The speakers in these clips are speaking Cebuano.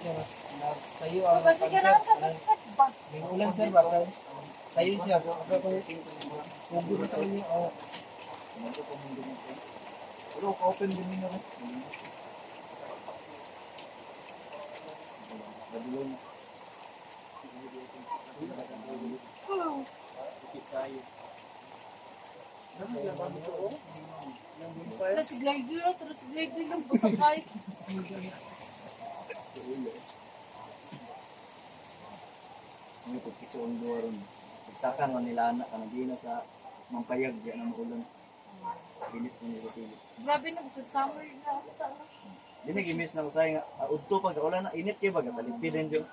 Kaya mas sayo ang Kasi kan, kailangan sir. ka sa ba? May ulan, sir, ba? Sayo siya. Pero kung sugod na to niya, oh. Pero open din niyo. Wala si glider, tara si glider lang pasakay. Ano pag kisuon duwa ron. Pagsakan man nila anak kanang di na sa mampayag di na maulan. Pilit mo nila pilit. Grabe na bisag summer na. Di na gimis na usay nga udto pag ulan na init kay baga talipid din jud.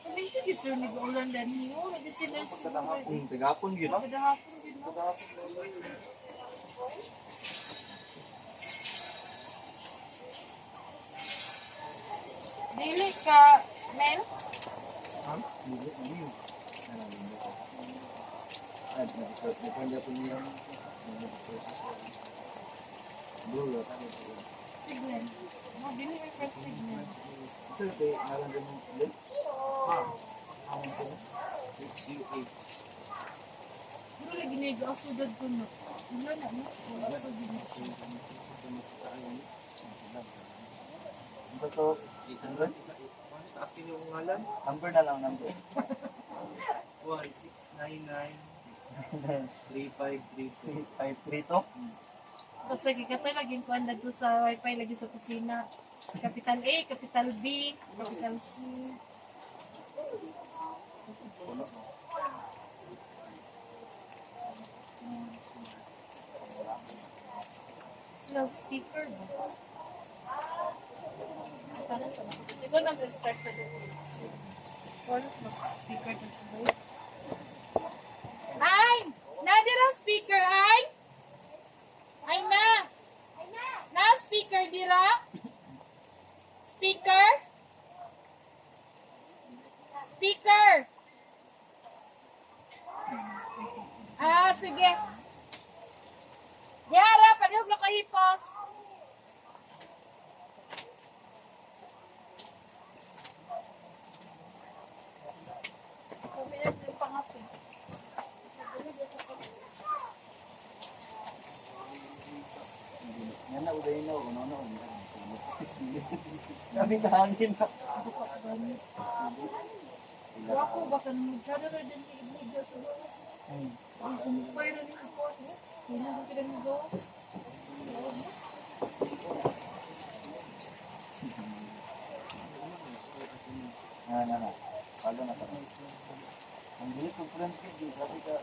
Paminti gid sir nag-ulan din niyo. Nag sila siguro. Tagapon gyud. Kadahapon gid no. Dili ka Mel? Dili ano yun. Ah, nagpanda po niya. Dulo tayo. Signal. No, dili may first signal. Ito kay ngalan din mo. HUA. Pero lagi na yung asudad ko no. Wala na no. Wala asudad na. Ito to 800. Taas din yung ngalan. Number na lang, number. 1699 3532. 532. Basta gikatoy laging kuan dagto sa wifi lagi sa kusina. Capital A, capital B, capital C. Sila speaker ba? Paano siya? Ikaw na nag-start sa doon. Wala speaker dito ba? Ay! Nadira speaker ay! Ay na! Na speaker dira? Speaker? Speaker! Ah, sige. Yara, palihog na kahipos. Sabi yung pangapi. Yan na uday na uno na uno. Kami kahangin na. Wako, baka nung na din ni Ibig sa gawas. Ay, sumpay rin yung ko. Hindi na kita ng gawas. Na na na. Palo na pa. Ang bilis ko friends ko, di grabe ka.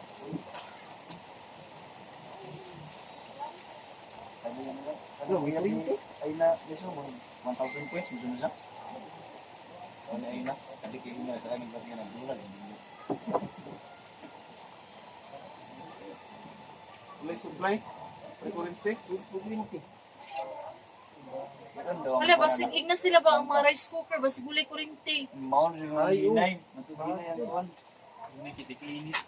Sabi yan nila. Sabi ni ay na mismo mo 1,000 points mo na siya. Ano ay na? Kadi kay ina sa aming batian ang dulag. Walay supply. May kurente. Kuryente. Wala, basig igna sila ba ang mga rice cooker? Basig gulay kurente. Mao na siya Ay, oh. hinay. Matugi na yan kuan. Hindi kitikiinit.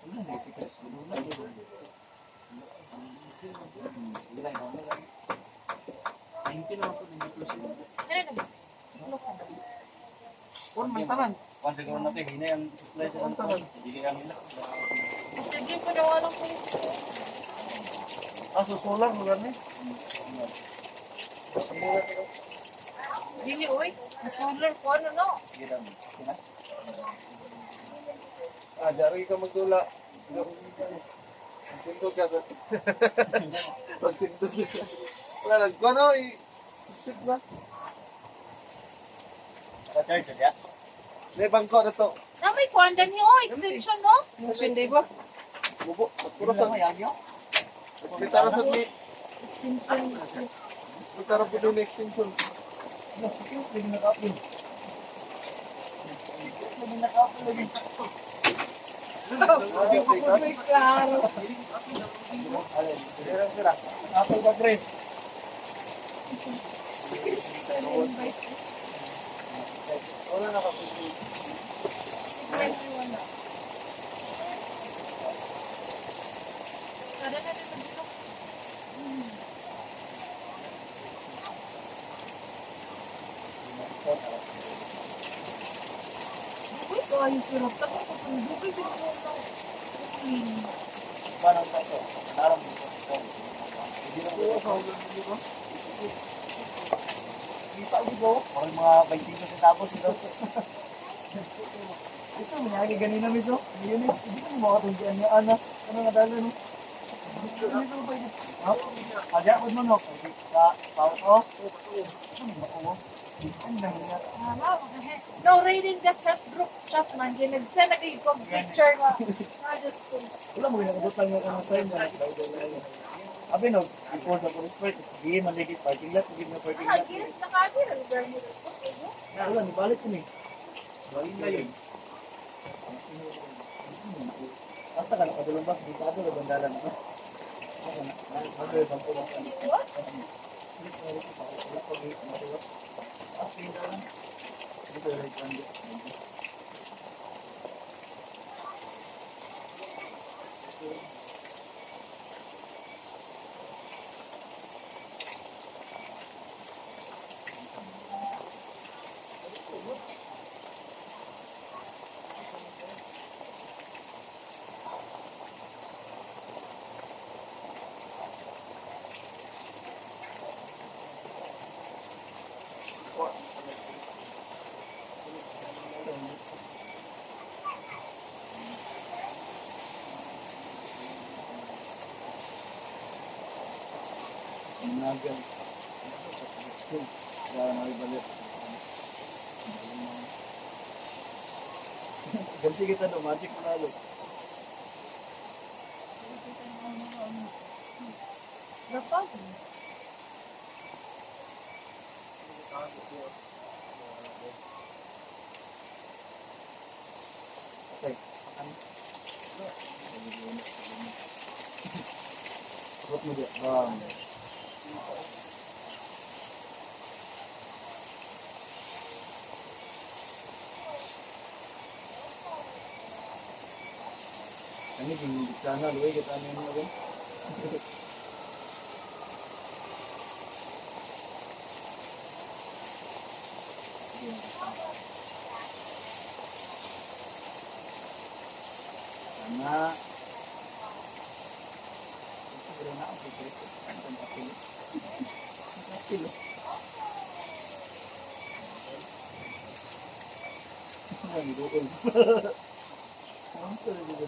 Wala na si Chris. Wala na. Wala na. 90 na ako, 90%. Ano na ba? Ano ka ba? Kuan man tanan. Kuan siguro na kay hinay ang supply sa Tanan. Hindi kay nila. Sige ko na walang kurente. Ah, so solar mo gani. Dili, oy. Masolar ko, ano no? Sige lang. Sige na. Ah, dari ka magdula. Magtindog ka. Magtindog ka. Wala lang. Kuan oh, i-sit na. Naka-charge siya. May bangko na to. Na may kuan din niyo, oh, extension no? Extension di ba? Bubo. Puro sa Mayagyo. Hospitala sa ni. Extension. Hospitala po doon extension. Lagi naka-upload. Lagi naka-upload. Uy, klaro. Sira sira. Apple ba Chris? Invite. Wala na ka. Signal wala. Tara na rin dito. Kaayo sir. Tago ko kung dugay ko ko na clean. Parang ba ito? Parang dito. Hindi na Oo, sa ulan di ba? Kita ko ba? Parang mga 25 centavos ito. Ito, nangyari ganina miso. Yun eh. Hindi ko makatunggian niya. Ano? Ano nga dalo no? Ano ba yun? Ha? Adya ko mo no? Sa pao ko? Ano ba ko? Ano na niya? No, reading the chat group chat man. Ginagsend na kayo kong picture nga. Ah, just ko. Wala mo ginagabutan nga ka sign na. Abi no, before sa police park, di man lagi parking lot, di na parking Ah, lot. girit na kaagad. Ang lugar nila. Okay, no? Wala, nibalik ko ni. Balik na yun. Asa ka nakadulong ba? Dito ako na bandalan ako. Ako na. Ako na bangko ba? What? Nagal. Wala na ibalik. Gansi kita do, magic manalo. The fog. Okay. Abot mo di. Bang. Kami ging sana luwi kita ano yun ako. Sana. Siguro na ako, pero ang apil. Apil. Ang doon. Ang talaga.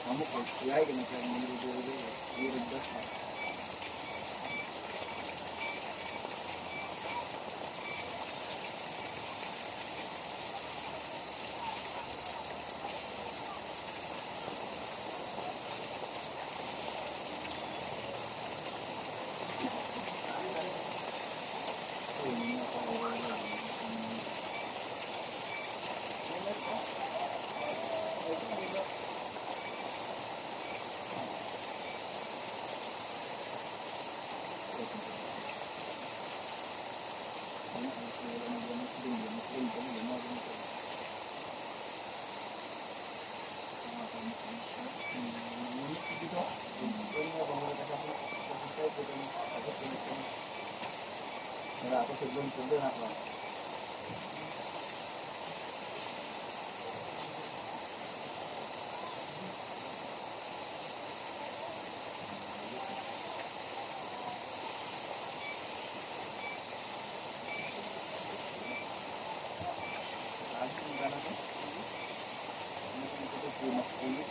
Kamu ko, iyay ka na siya ng mga irog ba? Mas ulit.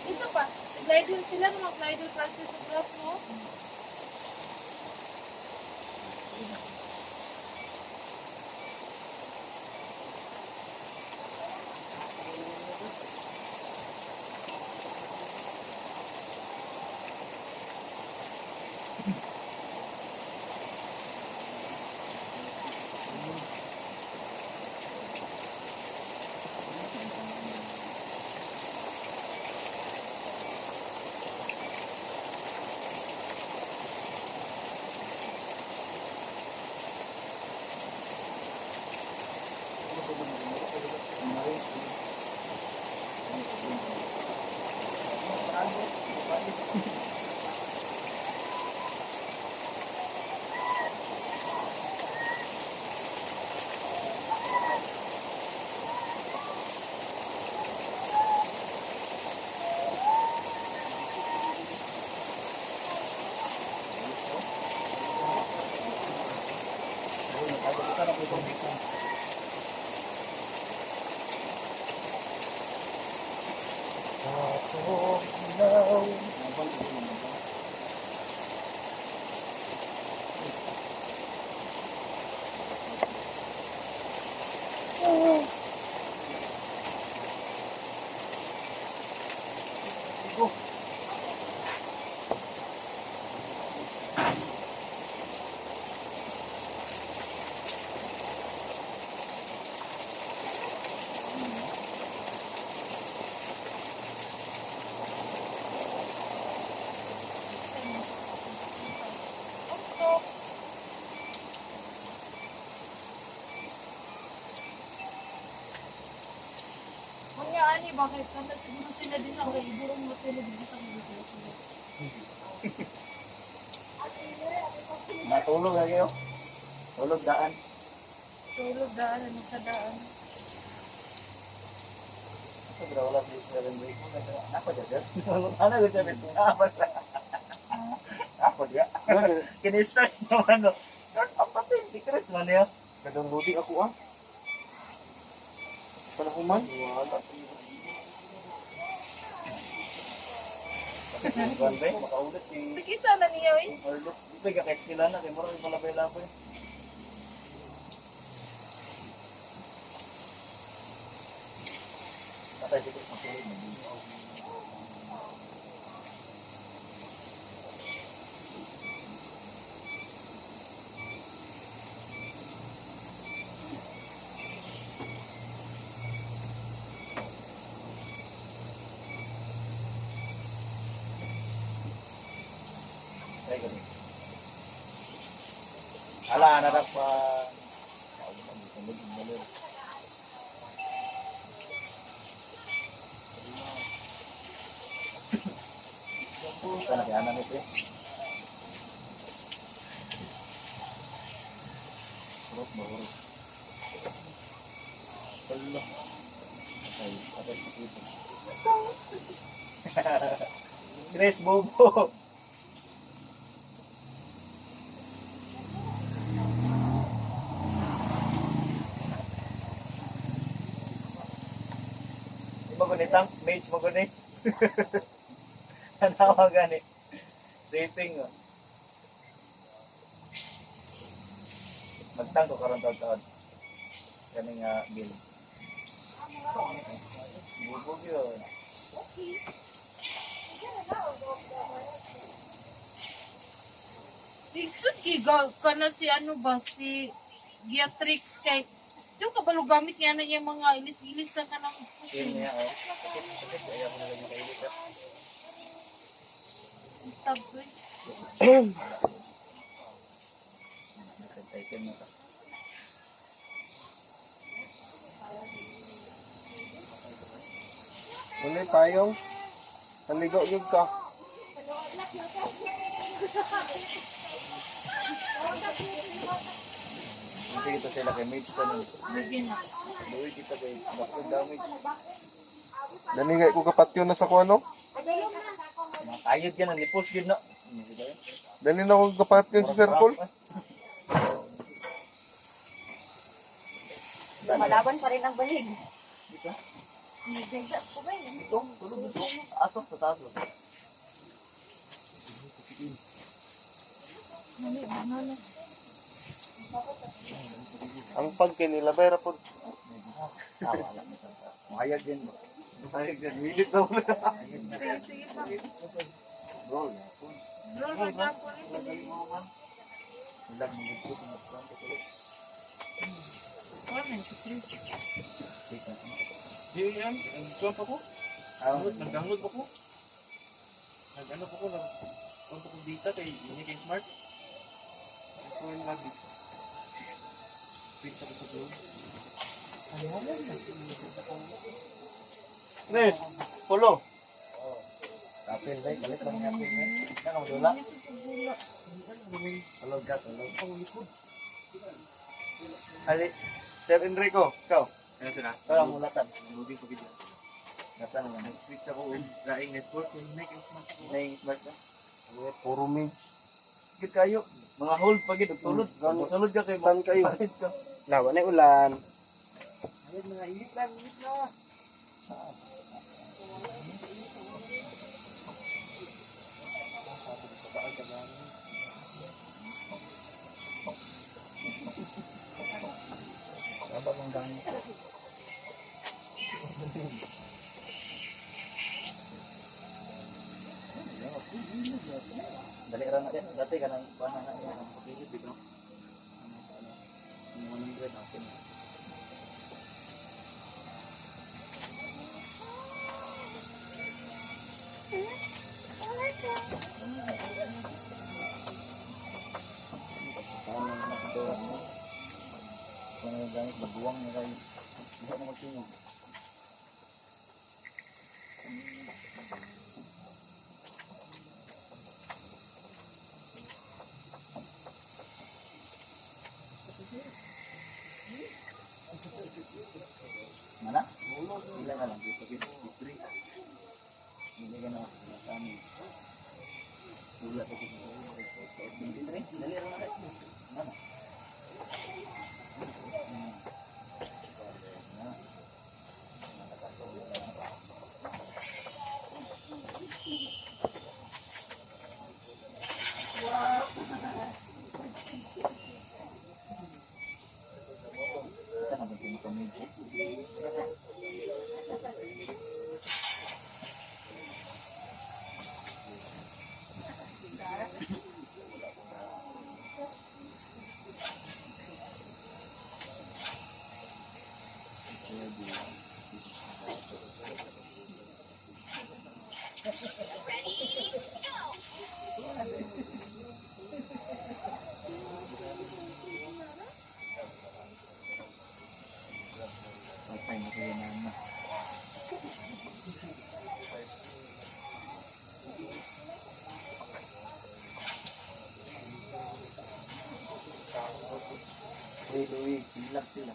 Isa pa, si Glidel sila, mga Glidel Francis sa Graf, no? Kunya ani bakit kanta siguro sila din ako kay burong matulog dito ang sila sila. Natulog na kayo. Tulog daan. Tulog daan ano ka daan. Sobra wala sa Israel break. Ako dyan, sir. Ano ko dyan? Ako dyan. Ako dyan. Kini-start naman, no. Start up natin. Si Chris man niya. Kadang-ludi ako ah. Panahuman? Wala. Ganda eh. Makaulit eh. Nakita na niya eh. Overlook. Dito ka kay sila na. Kay Murang palabay-labay. Patay si Chris matulog. Ay, ganun. Ala, narap pa. Kana kay ana ni siya. Hurot ba hurot? Wala. Ay, patay sa dito. Chris Bobo. Di ba ganitang? Mates mo gani? Tanawa gani. Dating oh. Magtangko karon taon-taon. Kani nga bill. Bubog yun. Iksud giga kana si ano ba si Beatrix kay Yung kabalo gamit niya na yung mga ilis-ilis sa kanang Yun niya oh. Sakit, sakit. Ayaw ko na lang yung kailit ah. Tag ko eh. Item na ka. Wala payong. Naligo yun ka. Sige to sila kay mates ka nun. Lagi na. Luwi kita kay dako damage. Dani ko kapatyo na sa kuano. Makayod ka na ni push gyud na. Dani na ko kapatyo sa circle. Lumalaban pa rin ang banig. Dito. Nagdagdag ko ba yun? Ito, tulog dito. Aso, sa taas. Mali, ano na. Ang pag kay nila bayra po. Ah, wala. Mahayag din ba? Ay, milit na ulit. Sige, sige pa. Bro, Roll pa dyan po rin. Ilag mo dito kung magkuhan ka tuloy. Wala man si Chris. Wait na. Di yan, nag-jump ako. Ah, Nag-download pa ko. Nag-ano pa ko, nag-kuhan pa ko data kay ini kay Smart. Ako yung lagi. Switch ako sa Globe. Nes, pulo. Kapil, bay. Kalit lang kapil, bay. Kaya ka madula? Tulog ka, tulog. Ali, Sir Enrico, ikaw. Ano sila? Ikaw ang mulatan. Loading ko video. Nasa naman. Nag-switch ako og laing network kay ini kay Smart. Nahing smart na. Puro me. Gid kayo. Mga hold pa gid tulod. Sulod ka kay Stand kayo. Palit ka. Lawa na ulan. Ayun, mga init lang, init na. Tama mong gamit. Dali ra na din. Dati ka nang kuha na na ang pagilid dito. Ano, 100 akin. Sana na sa gawas mo. Kung ano gamit, baguang na kayo. Hindi na magtingog. Mana? Ilan ka lang? 53. Hindi ka na sa amin. Wala pa ko. 23? Dali ra na kayo. Mana? Kita na ba medyo? Patay na kayo na. Wait, wait, bilang sila.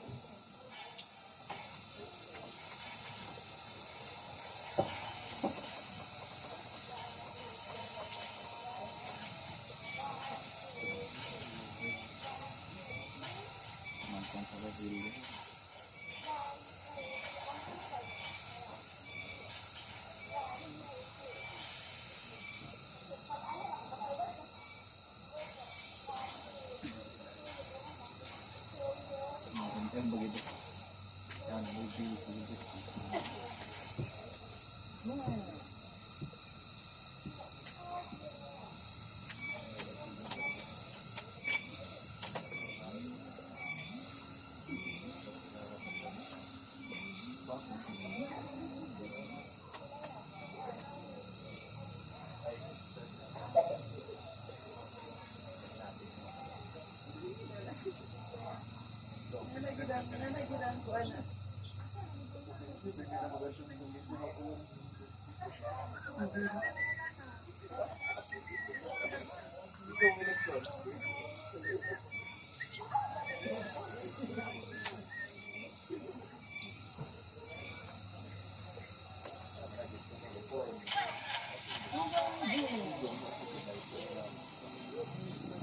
Nonton sa video. Nonton begitu. Yan, movie, movie.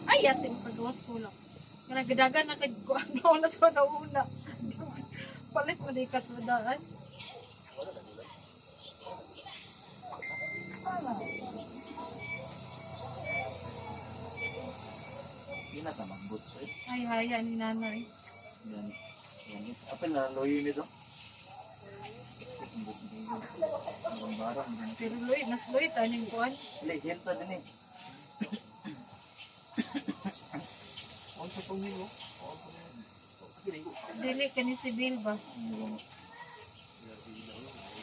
Ay, ate, makagawas ko lang. Nagdagan na kay ano na sa nauna. Palit mo di katwadaan. Hindi na tamang boots eh. Ay, haya ni nanay. Yan. Yan. Apel na loyo nito. Ang barang. Pero loy, mas loy taning kuan. Legend pa din eh. On sa pangin mo. Dili kani si Bill ba?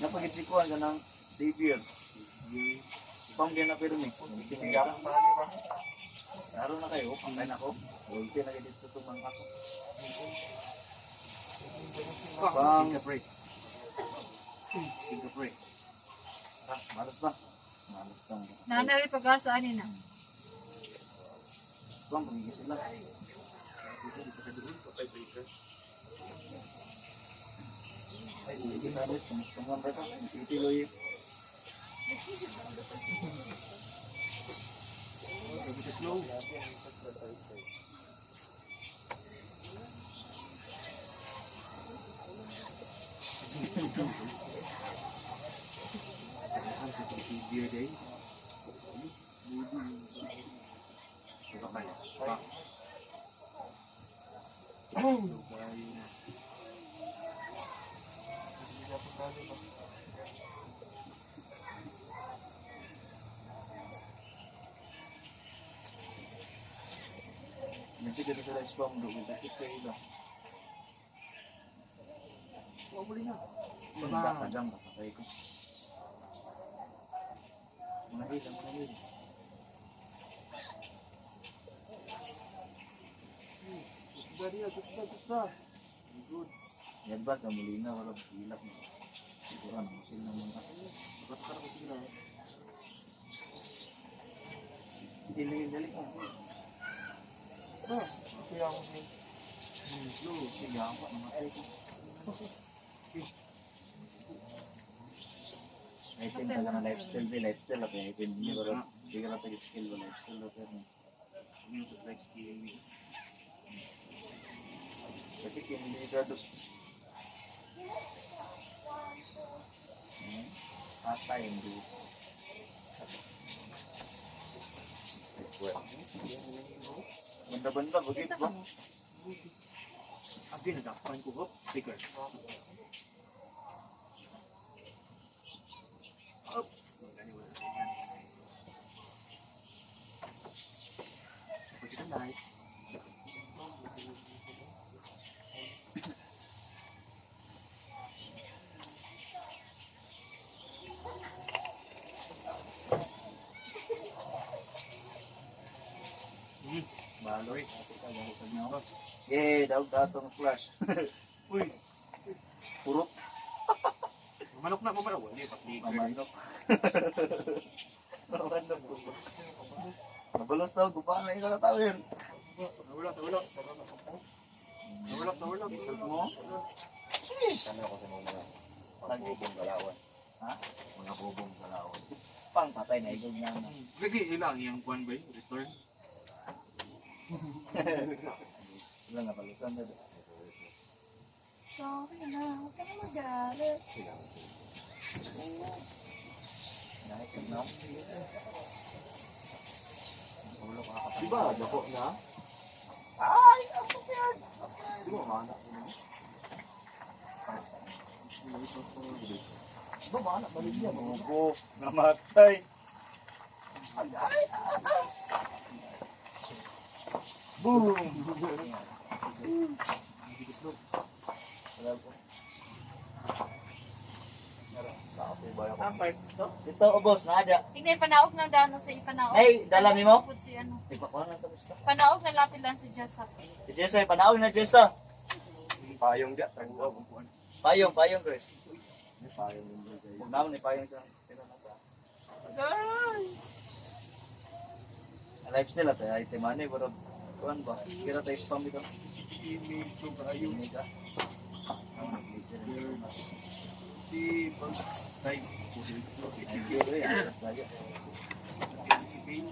Napagitsikuan ka ng Xavier. Spam din na pero ni. Singa. Laro na kayo, pangkain ako. Ulti na kayo dito sa tumang ako. Pang. Take a break. Take a break. Ah, malas ba? Malas tong. Nanay rin pag-asa ani na. Spam, pagiging sila. Ay, hindi na alis. Tumustungan ba ito? Itiloy. Grabe siya slow. Si Beer Day. Diba kaya? Pa. Medyo ganito sila spam doon. Sakit kayo ba? Wala na. Baka dyan, baka kayo ko. Mga hil, mga hil. Gusto gusto, gusto. Good. Yan ba, sa muli na, walang hilak na. Siguro, ano, musil na muna. Basta ka na siguro. Dili, dali. Oh. Ah, kaya ako ni. Slow, sige ako, namatay ko. Item talaga na lifestyle di lifestyle ako item niya pero siguro tayo skill ba lifestyle ba pero Like skiing. sakit yung hindi sa do. Patay hindi. Banda-banda bagit Kinsa ba? ka mo? Abi, nagkakuan ko hop. Taker. Oops. Pwede ka na. Baloy. Eh, daw datong flash. Uy, Purok. mamanok na, mamanok. Wala, patliker. Mamanok. Mamanok. Nabalos daw, gubaan na isa ka tao yun. Nawala, nawala. Nawala, nawala. Isip mo? Ano ako sa mga bubong galawan. Ha? Mga bubong galawan. Pang patay na igog na. na. Lagi, ilang iyang kuan ba yun? Return? Wala na balusan na. Sorry na, huwag ka na magalit. Nahit na. Ulo ka kapatid. Di ba, dako na? Ay, ang prepared. Di ba, maanak mo na? Di ba, maanak? Balik niya, mga Bubo, namatay. Ay, ay, ah, Boom! Wala po. Ito, ubos, naada. Tingnan, panaog na dano sa ipanaog. Ay, dala nimo? Pud si ano. Ipakuha na tapos na. Panaog na lapit lang si Jessa. Si Jessa, panaog na Jessa. Payong dia, tangwa bungkuan. Payong, payong, Chris. May payong din doon kayo. Huwag naman, may payong sa... Lifestyle ato, ay temane, pero kuan ba? Kira tayo spam ito. Email ko kayo. Hindi ka. Si Bang. Time. Thank you, eh. Si Payne.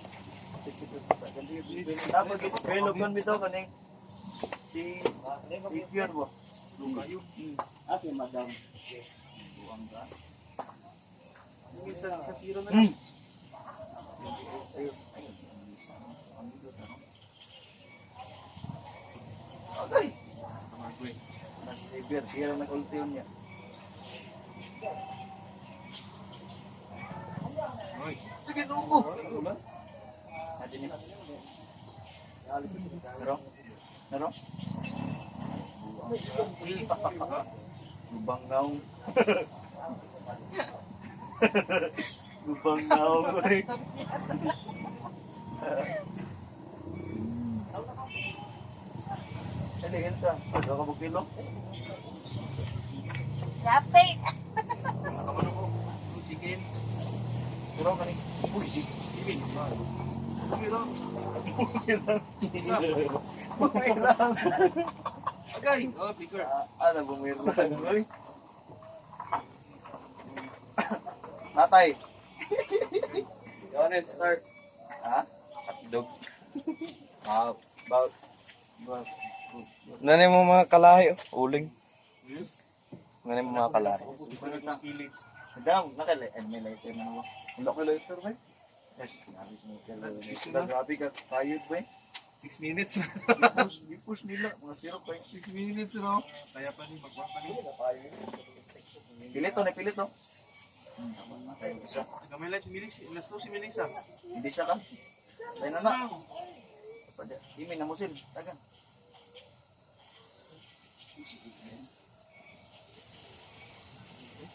Tapos, pero kon bitaw kaning si Xavier ba? Slow kayo. Ah, si Madam. Buang ka. Minsan sa tiro na lang. Ayun, ayun. Ang isa, ang dito, ano? Okay. Tumagwe. Nasa si Xavier, siya lang nag-ulti yun niya. Oy. Sige, ko. Adi niya. Pero? Pero? Lubang naong. Lubang naong. Oy. Ano yan ta? Ano ka magkilo? Latte. Nakamano ko. Blue chicken. Puro ka ni. Uy, si. Chicken. Bumilang. Bumilang. Agay. Oh, bigger. Ah, ano, bumilang. Uy. Tatay. Go on and start. Ha? Dog. Ah, about. About. Nanay mo mga kalahi, oh. Uling. Yes. Nanay mo mga kalahi. Madam, nakala. And may lighter na naman. Wala ko lighter, bay. Yes, grabe si Michael. Six na. Grabe ka, kayod ba eh? 6 minutes. Push, push nila. Mga sirop ba eh? 6 minutes, no? Kaya pa ni, magwa pa ni. Pilit to, napilit to. Isa. Gamay lang si Melissa. Last si Melissa. Hindi siya ka. Tayo na na. Di may namusin. Tagan.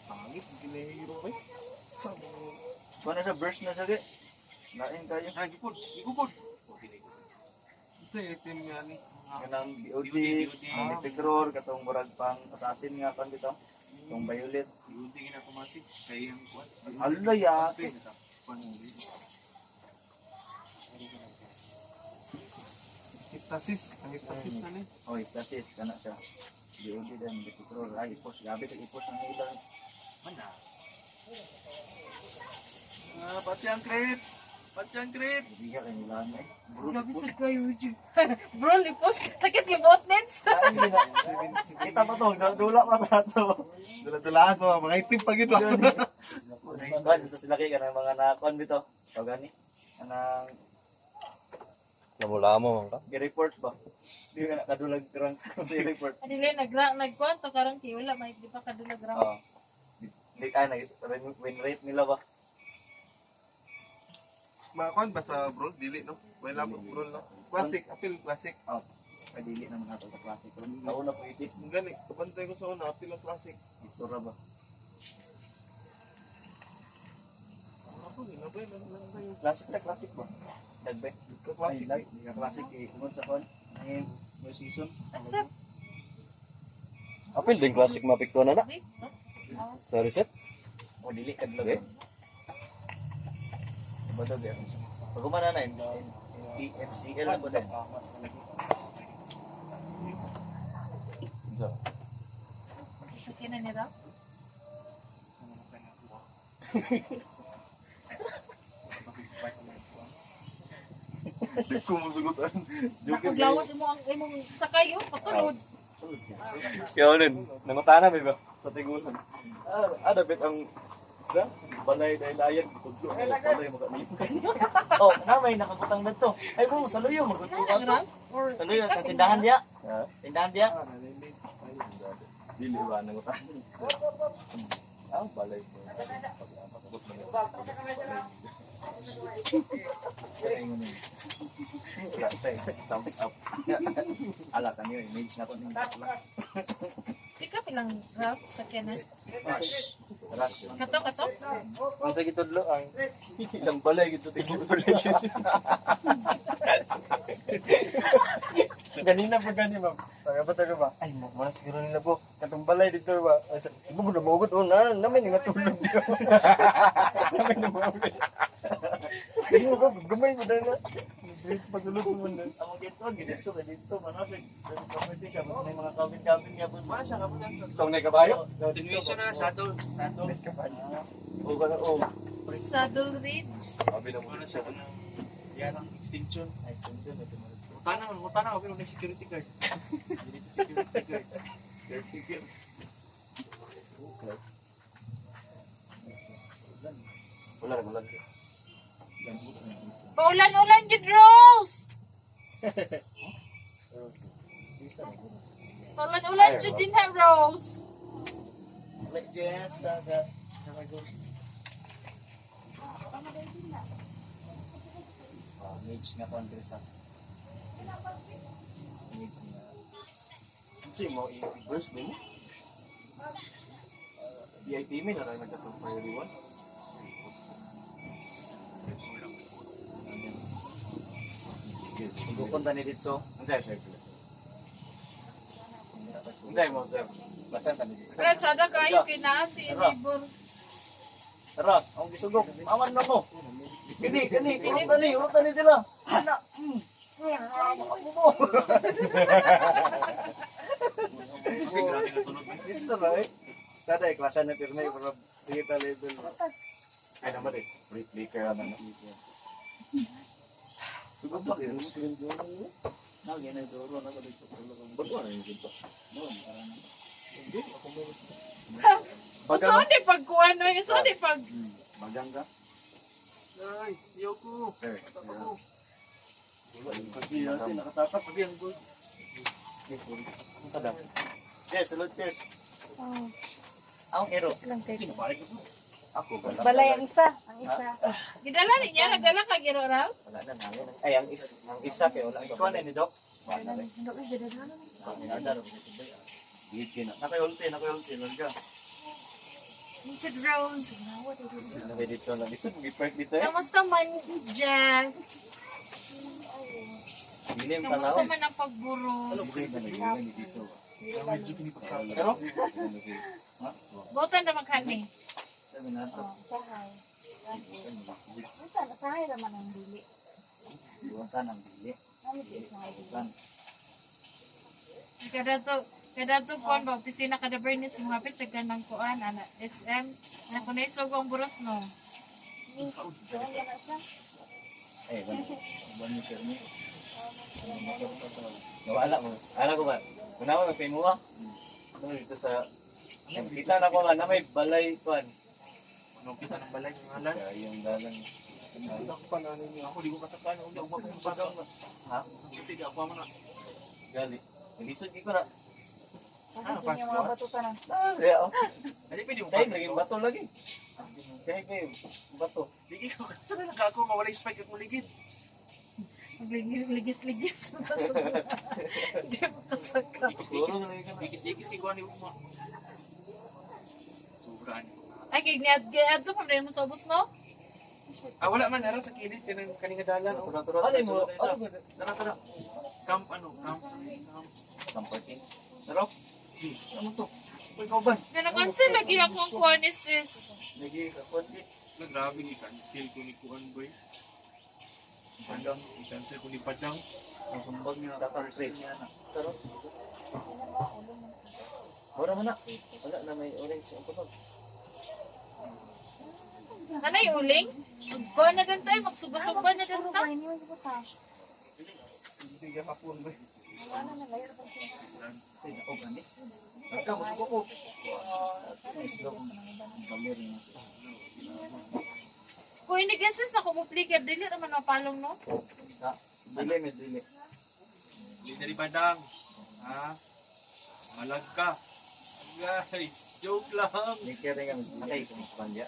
Pangit, ginahiro, bay. Kuha na sa burst na sige. Lain kayo. Ah, gipod. Gipod. Ito yung item nga ni. Kanang BOD, BOD. ang Epigror, katong murag pang assassin nga kan dito. Itong violet. Iunti gina automatic. Kaya yung kuwan. Ala, yate. Hiptasis. Ang hiptasis na ni. Oy, tasis kana siya. BOD dan Epigror. Ay, ipos. Grabe sa ipos ang ilang. Mana. Ah, pati ang crepes. Pati ang crepes. Hindi ka kanila eh. Bro, Grabe sa kayo, Ju. Bro, lipos. Sakit yung botnets. Lain din na. Kita pa to, dula pa ta to. Dula-dulaan pa, mga itim pa gid ba? Kuan sa sila kay kanang mga nakuan bitaw. Tawag gani. Kanang Namula mo man ka. gi-report ba? Di ka nakadulag rank sa report. Adili, nagkwanto karang kay wala, may di pa kadulag ra. Oo. Di ay nag win rate nila ba? Mga kuan ba sa bro? Dili, no? Wala mo bro, no? Classic, appeal classic. Oh. Padili naman ato sa klase ko. Kauna po iti. Ang gani, kabantay ko sa una, appeal ang classic. Ito ra ba? Ano po, nilabay lang lang tayo. Classic na classic ba? Dagbe. Ka classic. Ay, lag. Ka classic eh. Tungod sa kon. Ngayon, new season. Accept. Apil din classic mapikto na na. Wait, no? Ah, Sa reset. O dili kadlag. Sabado ba? Pag umana na MCL na po din. Sakit na nila. Di ko musugutan. Nakaglawas mo ang imong sakay oh, patulod. Siya ulit. Nangutana ba? Sa tigulan. Ah, dapat ang da, balay dahil ayan, kudlo. Ay, balay maka Oh, na may nakabutang na to. Ay mo sa luyo magutang Ano na Or Sa luyo ka tindahan diya. Ha? Tindahan diya. Dili ba nangutana? Ah, balay ko. Pagkakabot na yun. Wala tayo. Thumbs up. Ala kanyo image na ko ning class. Pick up ilang rap sakyan na. Rush. Kato kato. Ang sa gitudlo ang ilang balay gid sa tigulan. Ganina pa gani ma'am. Taga ba taga ba? Ay mo man siguro nila po. Katong balay dito ba? Ay, Ibo mo namugot oh na namin nga tulog dito. Namin namugot. Dili ko gamay mo dala. Dili sa pagulog mo na. Among dito, dito, dito, manasig. Community siya, may mga kabin-kabin niya po. Wala siya kabin sa Tong na kabayo. Continuation na saddle. Saddle. O kana o. Saddle Ridge. Sabi na mo Ano siya kanang yan ang extinction. Ay, sundin ito mo. Mutana, mutana, okay, may security guard. Dito security guard. Flicker. Wala rin, wala rin. Paulan-ulan jud, Rose. Paulan-ulan jud din ha, Rose. Jess, aga. Mage nga kontra sa. Mage nga. Kasi mo i-burst din mo. VIP may naray nagkatong priority 1. Sugukon ta ni dito. Unsay sir? Unsay mo sir? Basta ta ni dito. Pero tsada kayo kay naa si neighbor. Tara, ang gisugok. Aman na mo. Kini, kini, urot na ni sila. Ana. Mo. Dito ba eh? Kada iklasan na pirmi pero digital level. Ay naman eh. Free flicker ano. Sugok ba kayo? Na gina zoro na ko dito. Bago na yung dito. Usaon di pag kuan oy, usaon di pag Bagang ka? Ay, iyaw ko. Sir. Ako. Kasi natin nakatakas. Sabi ang good. Ang kadam. Cheers, salute, cheers. Oh, Ang hero. lang kay. Ako ba? Balay ang isa. Ang isa. Gidala ni niya, nagdala ka giro raw. Wala na namin. Ay ang is ang isa kay wala. Ikaw na ni Doc. Wala na. Gid na. Nakayulti, nakayulti. Larga. Jud Rose. Sila na dito na. Lisod mo gi-park dito eh. Kamusta man, Jess? Dili mo Kamusta tanaw. man ang pagburos? Dito. Medyo pinipagsak. Pero Butan na maghani. Sabi na Oh, sahay. Unsa na sahay raman ang dili. Buwatan ang dili. Ano di sahay dili? Buwatan. Kada to kuan ba opisina kada Bernice mo hapit siya ganang kuan ana SM na kunay sugong buros no. Ni, doon ka na siya. eh wala. Buwan ni Fermi. Wala mo. Ana ko ba? Kunawa sa imo ah. Ano dito sa kita na ko nga na may balay kuan. Anong kita ng balay ng halan? Kaya yung dalan. Kita ko pa na ninyo. Ako di ko kasaktan. Ako di ko kasaktan. Ha? Hindi ako man na. Gali. Lisod gid ko na. Bakit yun yung mga batuta na? Ah, di oh. Hindi pwede mo Kay lagi bato lagi. Kay kay bato. Ligi ko kasi na ako mawala yung spike akong ligid. Ligis-ligis. Di mo kasaka. Ikis-ikis. Ikis-ikis kay kuha ni Uma. Sobra ni. Ay kay niadto pa rin mo sa ubos no? Ah, wala man naran sa kilid kanang kaninga dalan. Oh. Ano mo? Tara tara. Camp ano, camp. Camp. Camp parking. Tara. Ano to? Uy, ikaw ba? Na cancel lagi ako ang kuan is is. Lagi ka konti. Na grabe ni cancel ko ni kuan boy. Padang, i-cancel ko ni Padang. Ang sumbag niya. Tatak niya na. Tara. Mura man na. Wala na may orange ang putol. Nanay uling? Kuan na din tayo, magsuba-suba na din ta. Hindi man ko ta. Hindi ka hapon boy. Wala na layo pa siya. Ay, nako, gani. Larga, musuko ko. Balir na. Kung ini-guesses na kumupliker, dili naman mapalong no? Dili, miss, dili. Dili dari Padang. Ha? Malag ka. Guys, joke lang. Liker rin kami. Nakay kuan dia.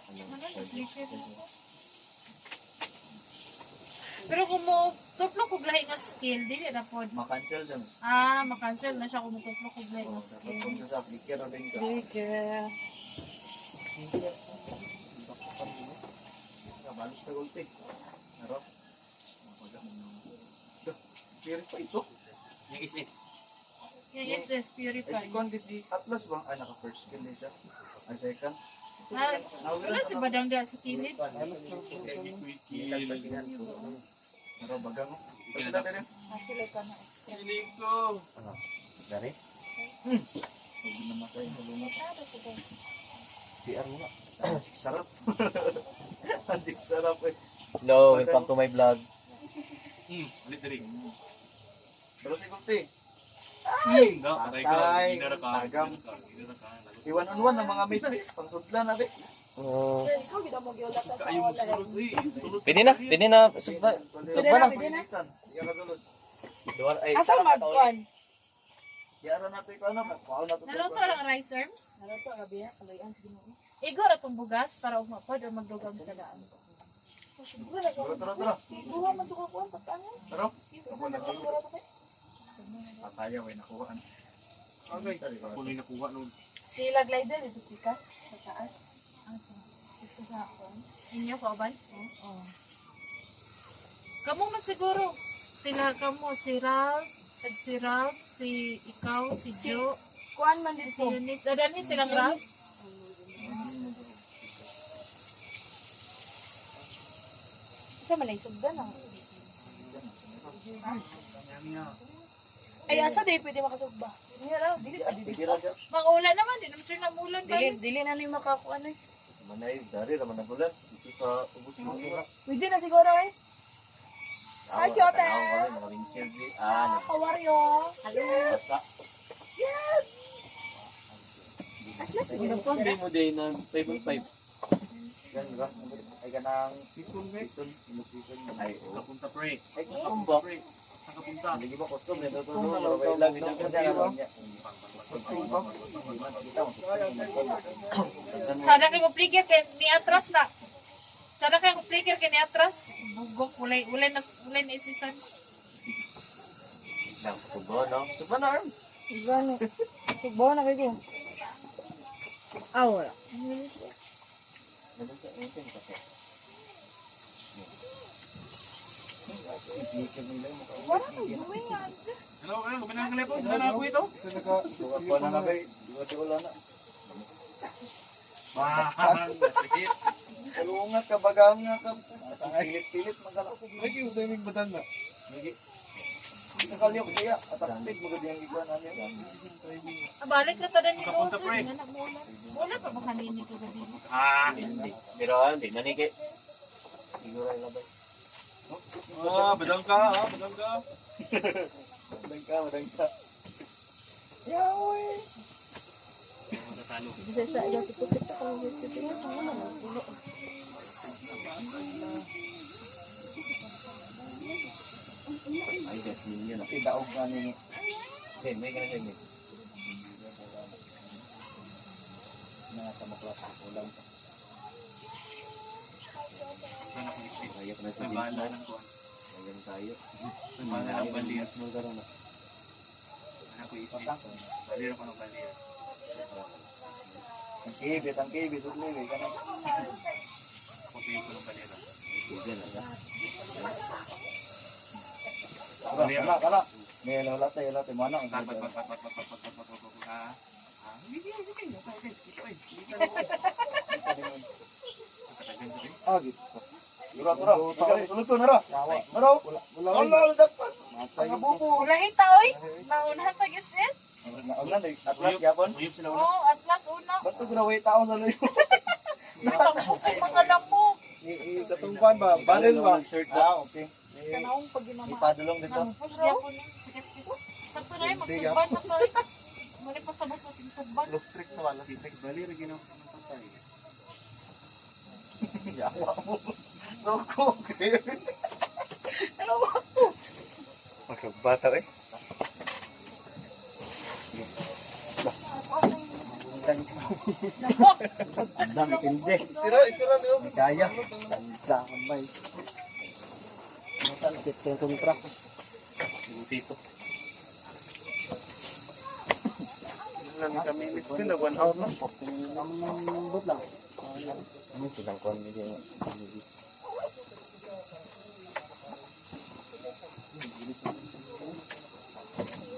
Pero kung mo tuplo kog lahi nga skill, dili na pod. Makancel dyan. Ah, makancel na siya kung mutuplo kog lahi nga Tapos skill. kung sa liker rin ka. Flicker. Kabalos ka gulti. Tara. Pero pa ito. Yung is Yung SS Ay, Purify. si Kuan di si Atlas ba? Ay, naka-first skill din siya. Ay, second. Ah, wala si Badang da sa kilid. Tara, bagang. Basta na rin. Ah, sila ka na extra. Feeling ko. Dari. Huwag na matay. Malungat. Masyado ko. CR mo na. Sarap. Ang sarap eh. Hello, welcome to my vlog. Ulit dari. Pero si Gulti. Ay! Patay ka. Patay. Ginara ka. Tagam. Ginara ka. Ginara ka. I-one on one ang mga mate. Pangsudlan na, be. Oo. Sir, ikaw gid mo giulat sa Ayaw mo sulod eh. Tulod. Pwede na, pwede na. Sugba. Sugba na. Pwede na. Iya. Ay, Asa magkuan? Yara na to ikaw na. Kuha na to. Naluto lang rice arms. Naluto gabi ha, kaloyan sa Ginoo. Igo ra tong bugas para ugma pod or magdugang kadaan. Siguro na Tara, tara, tara. Duha man to ka kuan pagkaan. Tara. Pataya, way nakuhaan. Okay. Ako na yung nakuha nun. Sila glider dito pikas Sa taas. Asa? Dito sa kuan. Inyo kauban? Oo. Kamo man siguro. Sila kamo si Ralph, ag si Ralph, si ikaw, si Joe, Kuan man si dito. Eunice. Adan silang Ralph. Sa man ay sugdan ah. Ay asa day pwede makasugba. Dili dili Mag-ulan naman din, I'm sure na mulan ba? dili dili na ni makakuan eh. Manay, dari raman ang ulan. Dito sa ubos mo. Pwede na siguro eh. Hi, Kyote! Tanaw kami, mga windshield. Ah, Kawaryo. nagbasa. Hindi mo day na 5 on 5. Yan, di ba? Ay, kanang Season eh. season. Season. Ay, oo. Kapunta pre. Ay, custom ba? Pre. Saan ka punta? Hindi ba custom? Custom na lang tawag no? Sada kay mo flicker kay ni atras na. Sada kay mo flicker kay ni atras. Bugok ulay ulay na ulay na isisan. Subo, no? Subo na, arms. Sugba na. Sugba na kayo. Ah, wala. Wala na doing ah. Hello, hello. Kumina ang telepon. Wala na ako ito. Isa naka... Subo na na, bay. Wala na. Wah, sakit. Kalungat ka, baganga ka. Pilit-pilit, magala. Ay, kayo timing badan na. Nakalyo ko siya. Attack speed, maganda yung iguan namin. Ah, balik na tadan ni Kapunta, Dawson. pre. Nga na mulan. Wala pa ba kanini ko gabi? Ah, Hindi. Pero, hindi na ni kay. Siguro ay labay. ah, badang ka, ah, badang ka. Madang ka, madang ka. Yawe! Matatalo. Bisa sa iyo kita ko kita. Ay, that's yun. Tidaog ka ni. Okay, may ganun ganyan. Mga sa maklas, ulam pa. Saan ako isip? Kaya ko na sa May bala Vincent. ng kuwan. Ayan tayo. May bala ng balir. Mo karon na. Ano ko isip? Balir ako ng balir. Ang kibit, ang kibit. Ugli, eh. Kanang Ako sa'yo ko ng balira. Sige na. Tara, tara, tara. May wala tayo, wala tayo. Mana ang Bat, bat, bat, bat, bat, bat, bat, bat, bat, bat, bat, ah. Ah, hindi, hindi, hindi. Okay, okay, okay. Sige, okay. Ah, git. Tura, tura. Sulod ko, nara. Nara. Wala, wala. Wala, wala, dakpan. Ang bubo. Ulahin ta oy. Maunahan pag SS. Nauna, atlas yapon. Uyop sila una. Oh, atlas una. Ba't ito ginaway tao sa layo? Tambok ang mga lamok. Katungkuan ba? Barrel ba? Ah, okay. Kanahong pag ginama. Ipadulong dito. Namupos gyapon ni. Sakit ko. Sakto na eh, magsugban na to eh. Muna pasabot natin sugban. Lost trick na wala. Kitag balir, ginawa ko ng patay. Yawa mo. Loko, okay. Magsugba ta eh. Lamok. Ang dami tindi. Sira, sira niyo. Kaya. Ang dami. Sakit yung kontra. Sito. Lang kami minutes din na 1 hour na. Ambot lang. Ano silang kon medyo.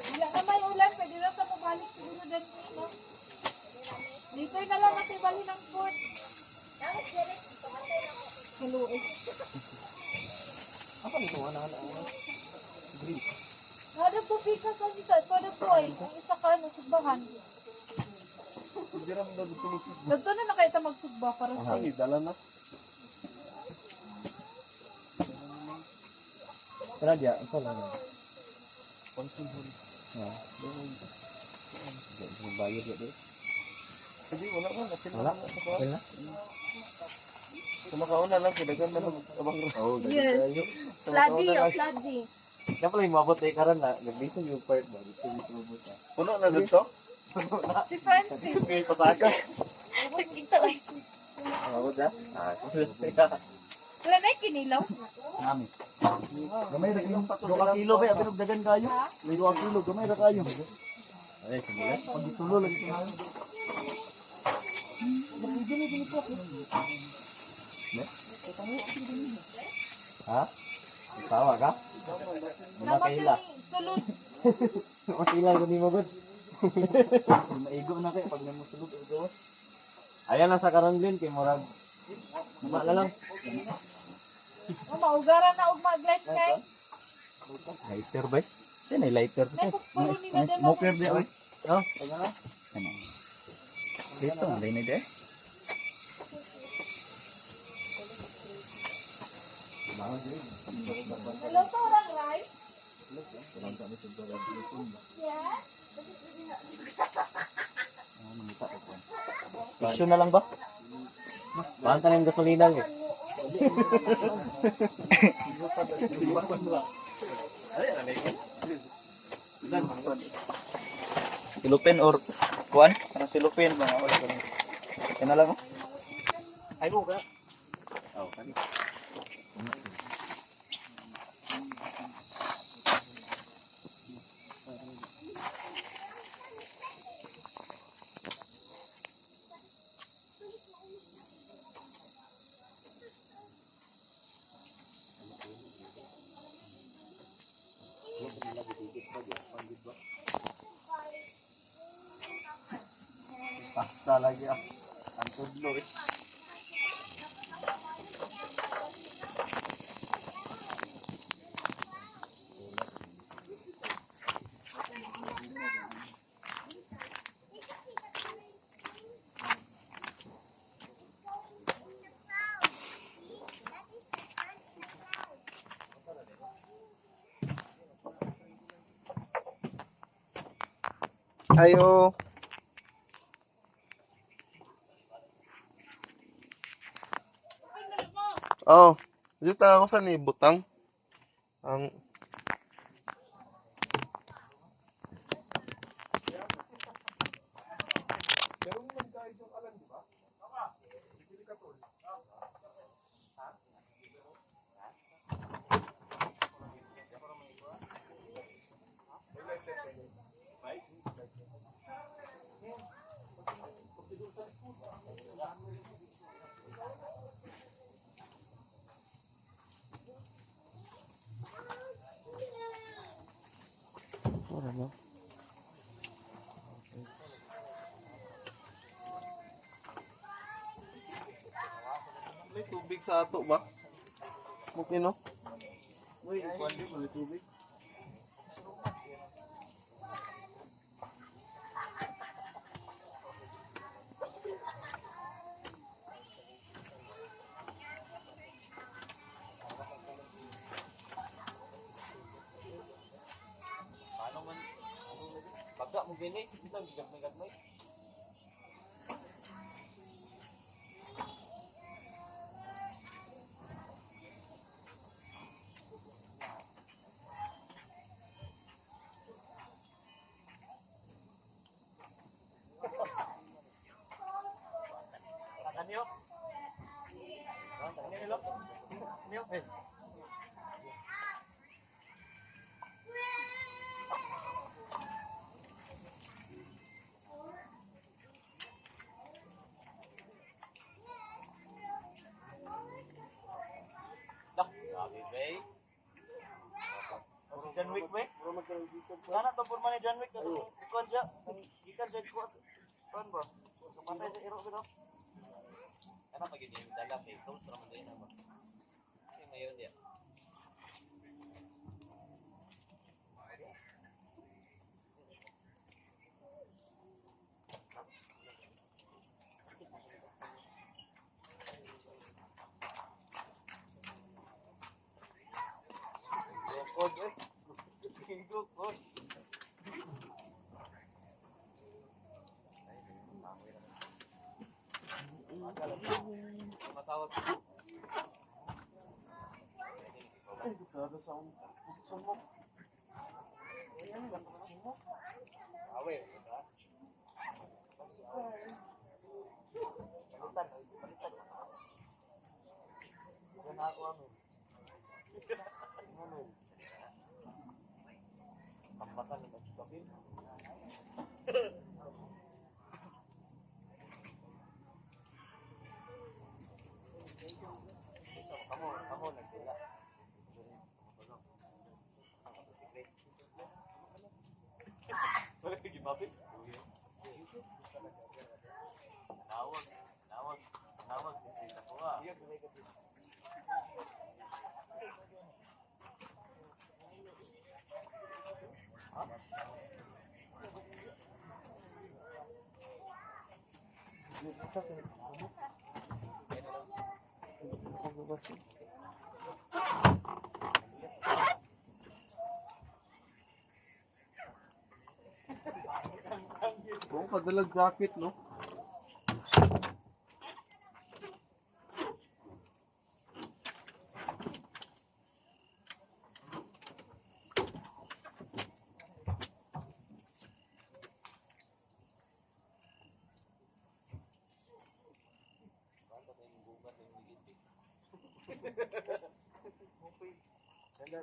Wala na may ulan, pwede na sa mabalik siguro din no? Later na lang natin bali ng food. Hello. Asa nito ana ana. ana? Green. Nada po pikas ang isa, pwede po ay, ang isa ka no, sugbahan. Hindi ra man daw dito mo. Ganito na na kayo ta magsugba para sa Ay, dala na. Tara dia, ito lang. Konsul. Ah. Bayad ya deh. Hindi, wala man. Wala. Okay na. Kumakauna lang, kidagan man abang. Oh, Yes. Floody, oh, floody. Dapat lang mabot eh karon na naglisod yung part ba dito dito mabot ah. Puno na dito? Si Francis. May pasaka. Ito eh. Mabot ah. Ah. Wala na yung kinilaw. Nami. Gamay ra kilo. 2 kilo ba pero dagan kayo. May 2 kilo gamay ra kayo. Ay, sige. Pag itulo lagi tayo. Ha? Tawa ka? Wala kaila. Sulod. Makila ko ni mo gud. Maigo na kay pag namusulog og gawas. Ayan lang sa karon din kay murag. Uma na lang. Oh, maugara na og mag-light kay. Lighter ba? Yan ay lighter. Nay puspuro ni Madam. Smoker di oy. Oh, Ano? Dito, ang na de. Hello to orang rice. Yeah. Issue na lang ba? Banta na yung gasolina eh. Silupin or kuan? Ano silupin ba? Wala ko. Yan na lang oh. Ay mo ka. Oh, kani. Pasta lagi ah. Ang tudlo eh. Ayo. Oh, dito ako sa ni butang. Ang Wala na. May tubig sa ato ba? Mukino? Uy, kuan di may tubig. Paano man? Baga mo gini, lang gagmay-gagmay. Kanyo? Kanyo? Kanyo? Eh. Dah, grabe bay. John Wick we. Kana to porma ni John Wick kato. Kuan siya. Gikan siya kuan. Kuan ba? Kapatay sa iro ko. Ano pag yun yung dala kay tools ra man din na ba? Kasi ngayon ya. Kod eh. Gigo kod. Matawag. Ay, grabe sa akong buksan mo. Awe, diba? Palitan, palitan. Yan ako ano. Ano? Tambakan ng kapil. Kamu, kamu nagsila. Wala kay gimapit. Tawag, tawag, tawag si Tita ko ah. Oo, pagdalag jacket, no?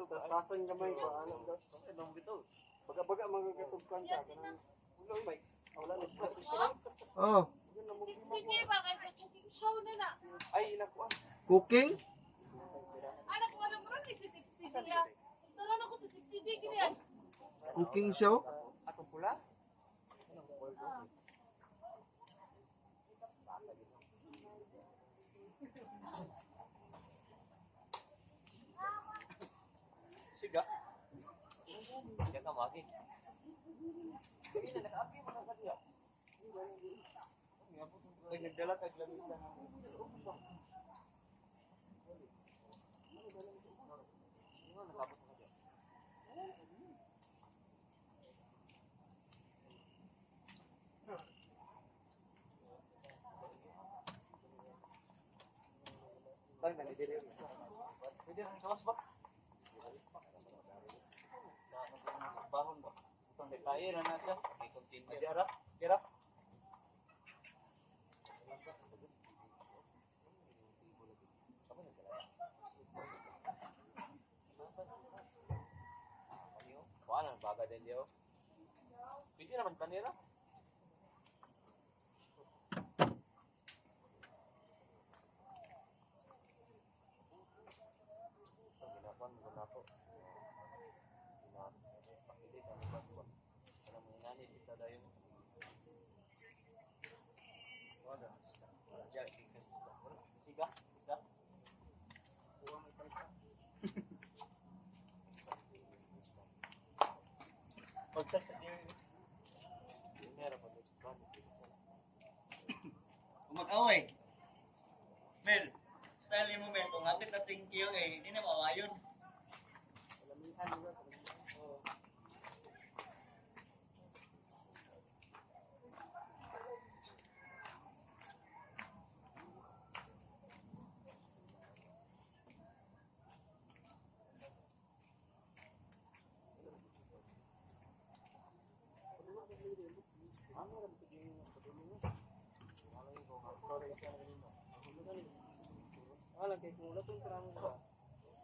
Tasasan gamay ba ano daw? Baga-baga magagatugkan ka kanang wala na sila. Oh, Sige ba kay sa cooking show na na. Ay, ilang kuan. cooking? Anak ko alam mo rin si Tipsy niya. Tara na ko si Tipsy di kiniyan. Cooking show? Atong pula? Siga. Siga ka magi. Ay, nagdala tag lamig lang. Bang nalidiri. Pwede rin kawas ba? Bahon ba? Utang tayo na nasa. May container. Dira, dira. Wala baga din diyo. Pwede naman panira. Ginapan mo na po. Pakilit ang iba ko. Alam mo nani kita dayon. Wala. Siga, isa. Pagsak sa diyo. Meron pa dito. Mag-away. Mel, style mo Mel, kung hapit na thank you eh, hindi na maawayon. Alam kay kung wala tong tramo ba.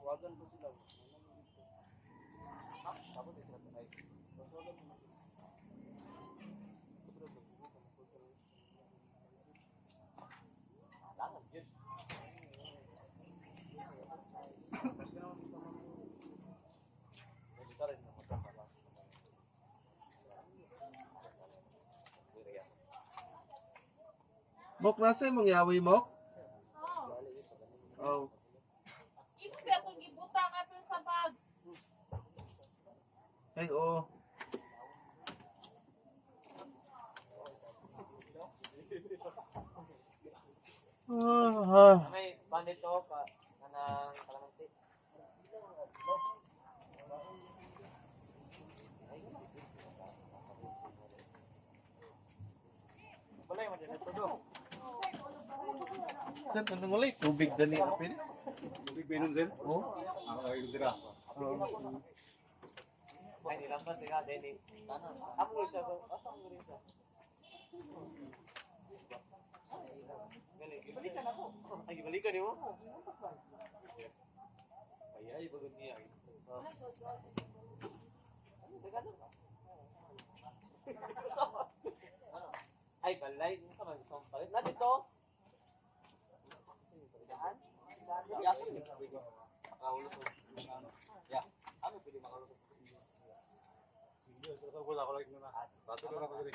Suwagan ko sila. Mok, nasa imong yawi, Mok? Oh. Oh. Imo ba akong gibutang apil sa bag? Ay, oo. Ah, May bandit to ka kanang kalamansi. Balay, madala to do. Sir, ano wala tubig dani apin? Tubig ba inom, sir? Oh. Ako ay dira. Ay, nilampas siya, Denny. Amo siya ba? Asa mo rin siya? Gali, gibalikan ako. Ay, gibalikan nimo. Ay, ay, bagod niya. Ay, balay. Ano ka man gusto mong palit? Na dito. Asa mo pwede makahulog ko? Ya, ano pwede makahulog ko? Bato na ako diri.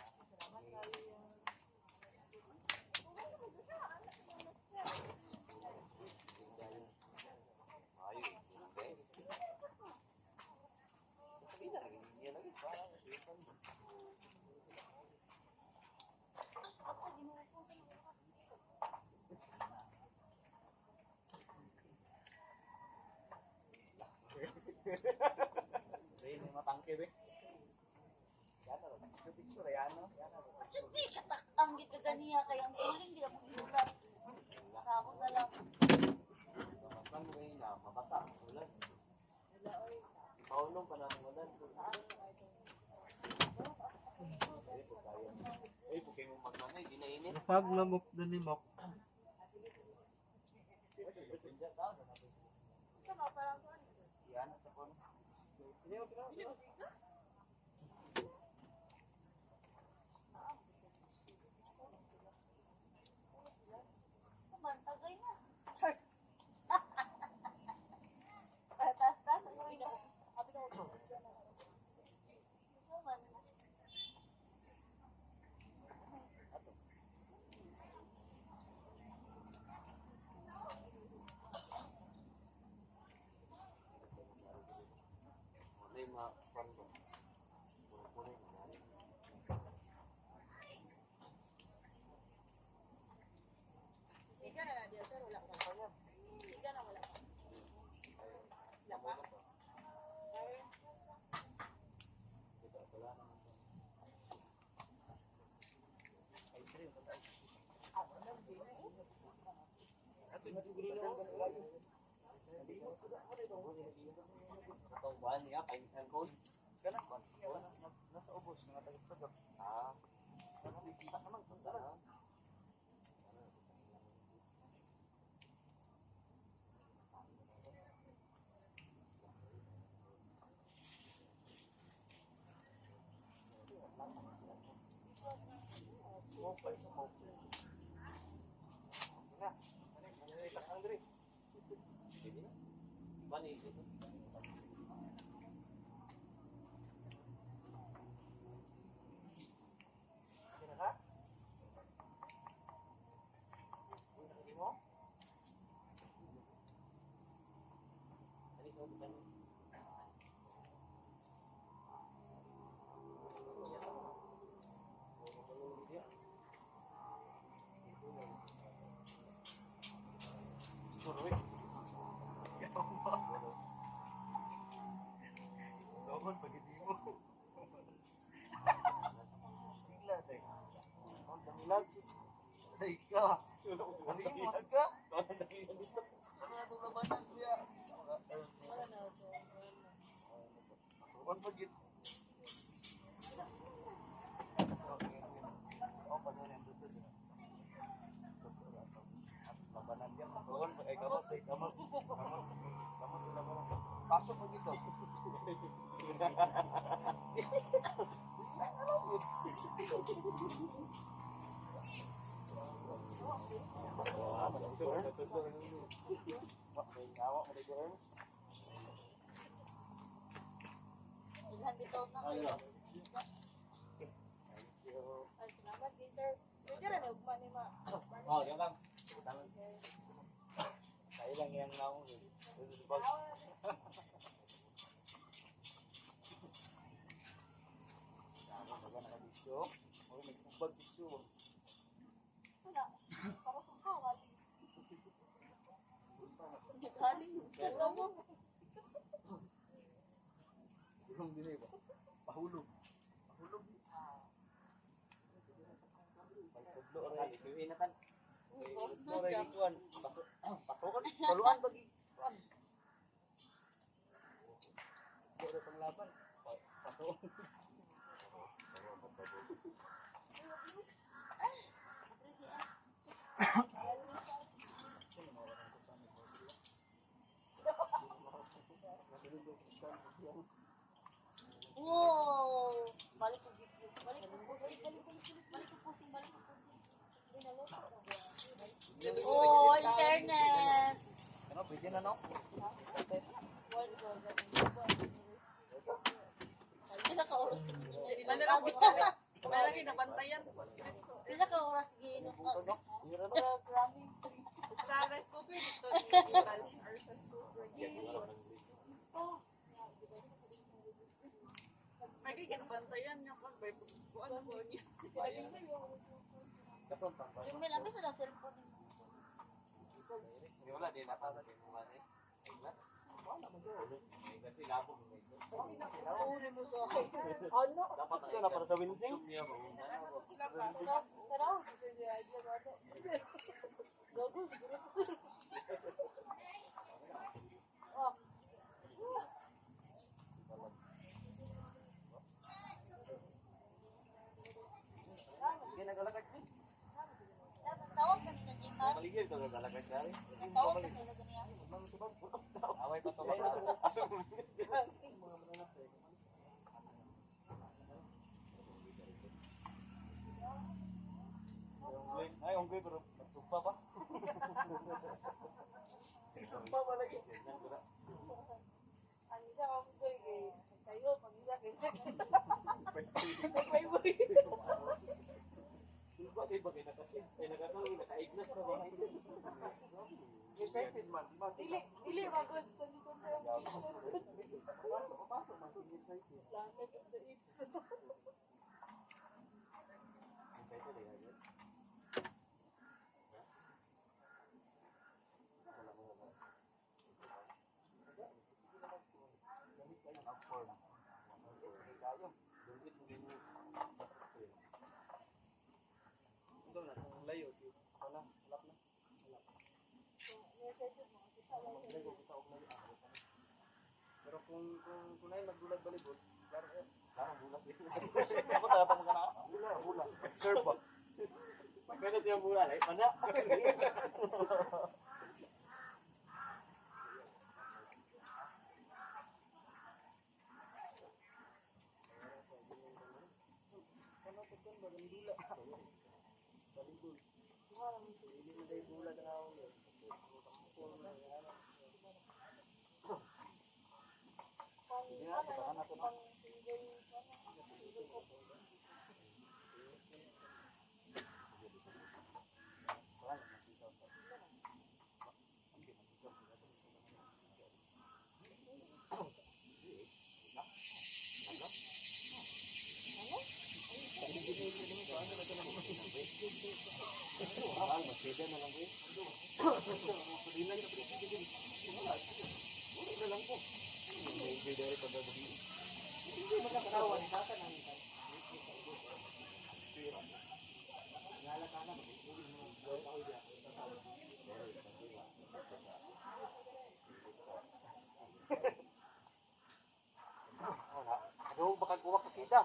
Siyempre, katakang gid ka ganiya kay ang uling di ako iulat. Ako na lang. Saan mo kayo na mabasa? Ulan. Paulong pa namin ulan. Ay, po kayo mong magnanay, di na init. Pag lamok dani mok. Man, tagay na. Char. Taas, taas. Man. Wala yung mga kwan ba? Wala yung mga Siga na na diya, sir. Wala pa. Siga na wala pa. Wala pa. Itong buwan niya, paintan ko. Nasa ubos, mga tagapagap. Ah, Kita naman, tara. pwede na. Buwan eh, ito. Dawan pag hindi mo. Sigla, tay. Ang damilag. Tay ka. Damilag ka. Ano na itong labanan siya? Wala na ako. Masuon pa gid. Oh, pag yan dito. Labanan diyan, masuon pa ay kamot, ay kamot. Kamot. Kamot yung labanan. Pasok pa gid to. Ilhan bitaw na kayo. Ay, salamat din, sir. Pwede rin, ugma ni ma. Oh, yan lang. Tayo lang yan lang. Oh, may kubag tissue. Wala. Para sa kawali. Naghaling sa mo. Gulong din eh ba? Pahulog. Pahulog. Pagkudlo, aray. Ipiwi na kan. Ora gikuan. Pasok. Pasok. Paluan pagi. Kuan. Ora panglaban. Pasok. Wow! Balik ko video. Balik ko pusing. Balik ko balik ko pusing. Balik ko pusing. Oh, internet! Ano, pwede na no? Pila ka oras Malaki na bantayan. Pila ka oras giinom ka. Sa rice cooker dito or sa cooker. Magiging bantayan niya kung may buwan ko niya. Yung may labi sa lang cellphone nimo. Hindi wala din na para kay mga ni. Kasi labog mo ito. Ano? Dapat Ito na para sa winding. niya ba? Taraw, Gago, siguro. Oh. Sige, nagalakad ni. Tawag ka nila, Jimar. Maligid ka galakad dari. Tawag ka sila ganiya. Away pa to ba? Aso mo. Ay, unggoy pero nagtumpa pa. Tumpa pa lagi. Ang isa ako kay kayo, pag isa kay. Nagpayboy. Tumpa kay bagay nakasin. Ay nakatawag nakaignas na ba? Excited man. Di ba? Dili, dili magod. Pasok, pasok man. Excited. Planet of the Apes. Ito na, kung layo. Wala, wala na. Layo, kita og layo. Ah, Pero kung na'y nagdulag balibot, klaro eh. Klaro bulat. Ako talaga mo kana. Bula, bula. Serve ba? Pagkano siya bula, ay pana. Ano pa dyan ba? Ang dula. Balibot. Hindi mo dahil bula na ako. Sige na, baka na to na. Ah, maseda na lang ko. Wala na lang ko. Enjoy dari paggabi. Hindi mo nakatawa. Sasa na nito. Wala. Ano baka kuha kasida.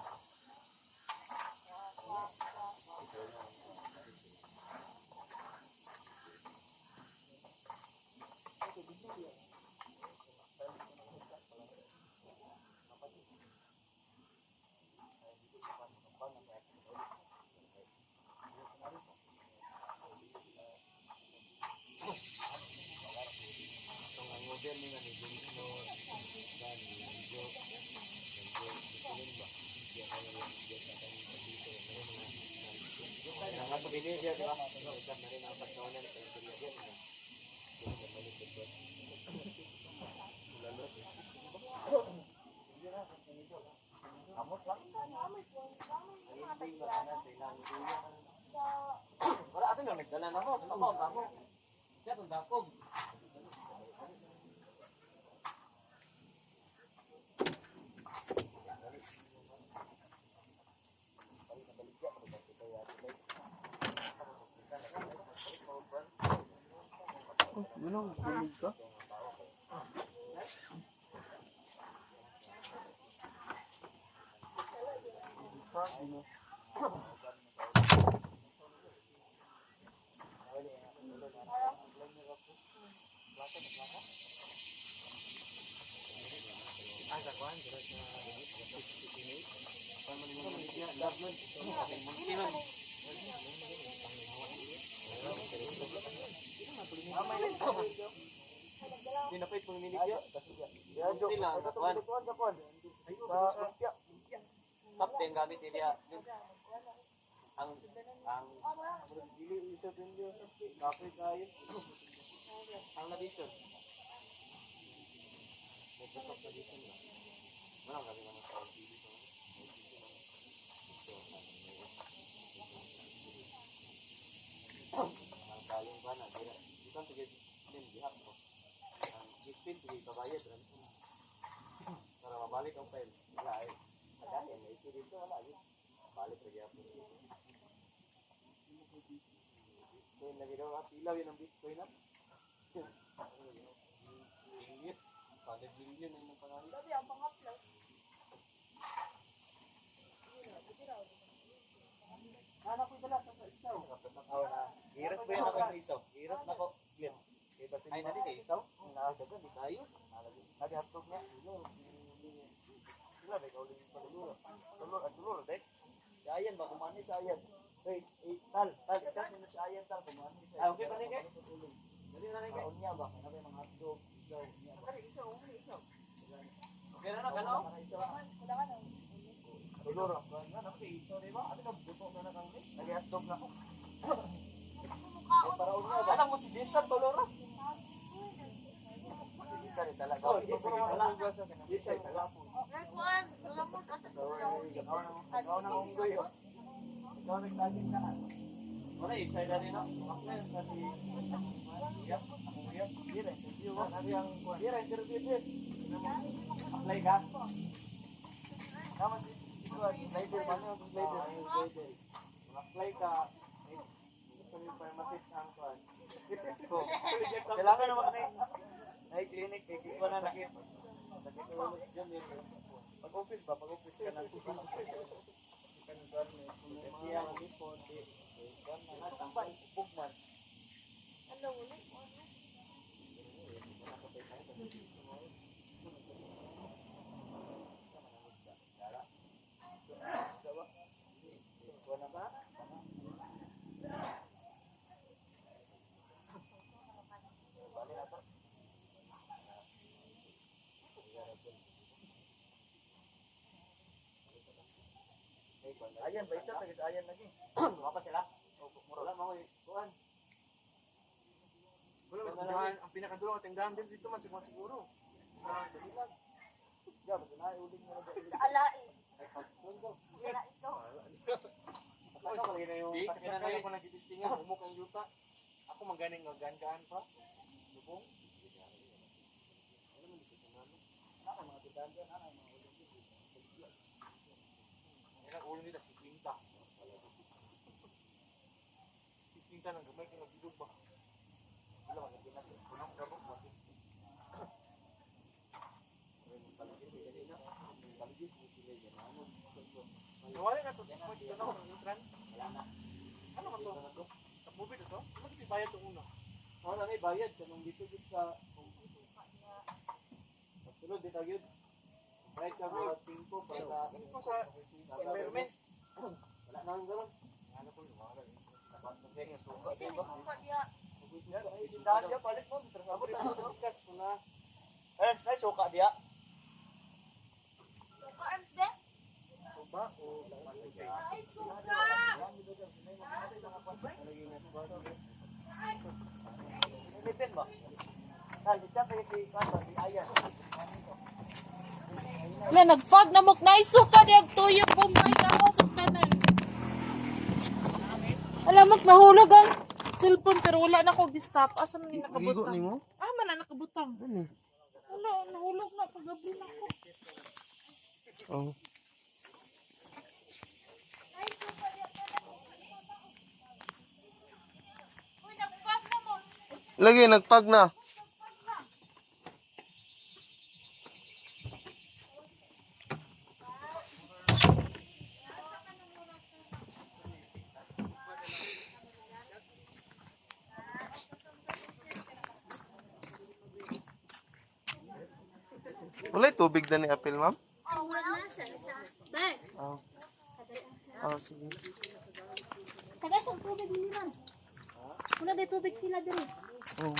Itong ang model ni nga ni Junno, Dani, medyo medyo disiplin ba? Siya kaya lang siya sa kanyang pagdito. Meron mga Nga sa binil siya, di ba? Isa na rin ang pagkawanan sa interior yan. Doon na balik ba? Amot lang. Ay, hindi ba na sa ilang kuya? Wala ato lang nagdala na ako. Ako ang dako. Siya tong dakog. Ano, tulog ka? Di na pwede pumimiligyo. Hindi lang, kakuan. Top din gamit nila. Ang ang nabison. Microsoft nabison ba? Wala kami naman sa TV. Ang tayong ba na? Dito sige din gihap ko. Ang gipin sige babayad ra. Para mabalik ang file. Wala ay. Kaya may issue dito wala yun. Balik ra gyapon. Bitcoin lagi daw, pilaw yun ang Bitcoin na. Billion. 100 billion ang imong pangalan. Sabi ang pang-plus. Hirap ba yan ako ng isaw? Hirap na ko. Ay, nali kay isaw? Di kayo. Lagi hotdog niya. Sila ba ikaw ulit pa dulur. Dulur, ang dulur, dek. Si Ayan ba? Kumani Si Ayan. Hey, eh, tal, tal, chat mo si Ayan tal kumani siya. Ah, okay pa ni kay? Dali na ni kay. Kaon niya ba? Kaya ba mga hotdog, isaw niya ba? Okay na na, kano? Dulur, ang kuan na, naku, isaw di ba? Ano ka buto na na kang Lagi hotdog na ko. Para unya ba? Alam mo si Jason, Toloro? Si Jason, sala. Oh, Jason, sala. Jason, sala. Kuan, lamot at Ikaw na unggoy, oh. Ikaw nagsaging na. Wala, i-try na rin, no? Apply na si... Yep, yep. Dira, interview. Dira, interview din. Apply ka? Tama si Slider, paano yung slider? Apply ka. Eh, gusto mo yung pharmacist ang kuan. Kailangan naman na ay clinic, kay ko na sakit. Sakit ulo dyan yun. Pag-office ba? Pag-office ka na. Bugman. Ano wala ko ano. Wala ba? Ayan ba isa taga ayan lagi. Wala pa sila? Wala mo kuan. Wala, tindahan. Ang pinakadulong ang tindahan din dito man siguro siguro. Ah, dahilan. Ya, basta na uling mo na. Alain. Ay, pagsundo. Wala ito. Ano kalagi na yung Di, kasi na ko nagtitistingan, umok ang yuta. Ako maganing nga gaan pa. Lubong. Ana mga tindahan diyan, ana mga uling dito. Kaya ulo nila si Quinta. Si Quinta nang gamay kay nagbilog ba. Wala maganda na. Punong gabok ba? Nawala na to sa point ito na ng tran. Wala na. Ano man to? Sa movie to? Bakit bayad to una? Wala na bayad kanong dito gid sa Pagsulod di ta gyud. Right ka bro, 5 para sa Ano sa environment? Wala na ang garon. Ano ko yung wala. Kasi may suka diya. Tindahan diyan palit mo, Abot na ito bukas na. Eh, nay suka diya. Suka ang de. Ba o Ay suka. Pilipin ba? Tal, chat tayo si Kwan si Ayan. Wala, nag-fog na mok. Naisuka diag tuyo. Bombay ka ako. Suktanan. Alam mo, nahulog ang cellphone pero wala na ko gi-stop. Asa man ni nakabutang? nimo? Ah, man na nakabutang. Ano? Wala, nahulog na. Pagabli na ko. Oh. Ay suka diya. Uy, nag-fog na mo. Lagi, nagpag na. Wala'y tubig na ni Apil, ma'am? Oh, wala sa sa bag. Oh. Oh, sige. Tagay sa tubig nila. Wala may tubig sila diri. Oh.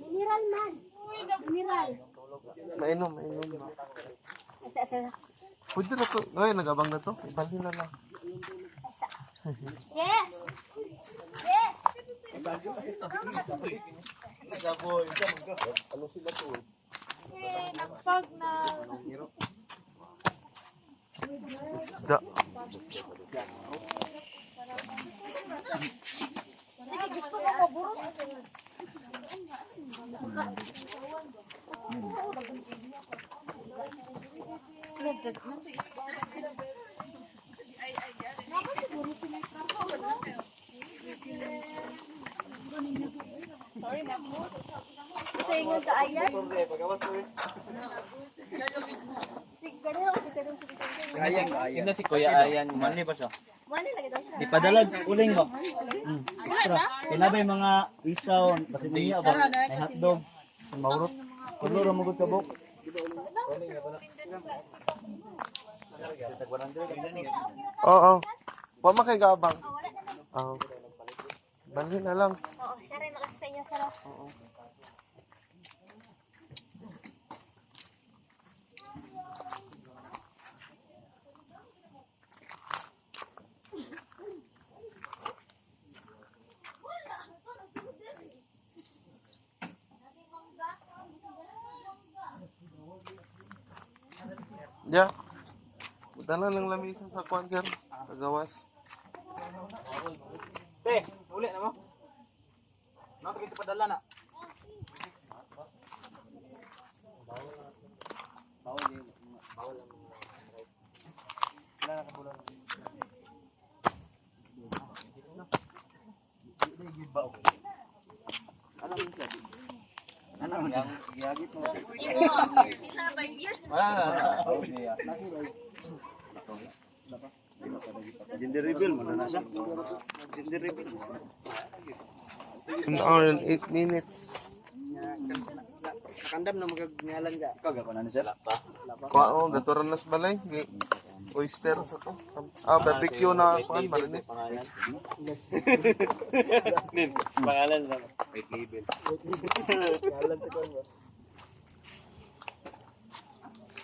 Mineral man. Mineral. Mainom, mainom na. Asa asa. Pwede na to. Ay, nagabang na to. Ibalhin na lang. Asa. Yes. Yes. Eh, nagpag na. Isda. Sige, gusto mo maburos. Sa ingon ka ayan. Sige, ganun ako sa ganun sa ganun. Yun na si Kuya Ayan. Mani ba siya? Wala lagi daw siya. Ipadala uling ba? Extra. Kinabay mga isaw, kasi niya ba? May hotdog. Maurot. Kulo ra magud kabok. Oo. Wa man kay gabang. Oo. Balhin na lang. Oo, siya rin makasya sa inyo sarap. Yeah. Punta na lang lamisa sa kwan, sir. Pagawas. Te, uli na mo. No, kita padala na. Sila 5 years. Gender reveal mo na siya. Gender reveal. 1 hour and 8 minutes. Nakandam na magagngalan ka. Ikaw ga na sir. Kuha oh, gaturan nas balay. Oyster sa to. Ah, barbecue na kuan marinate. Pangalan. Nin, pangalan lang. White label.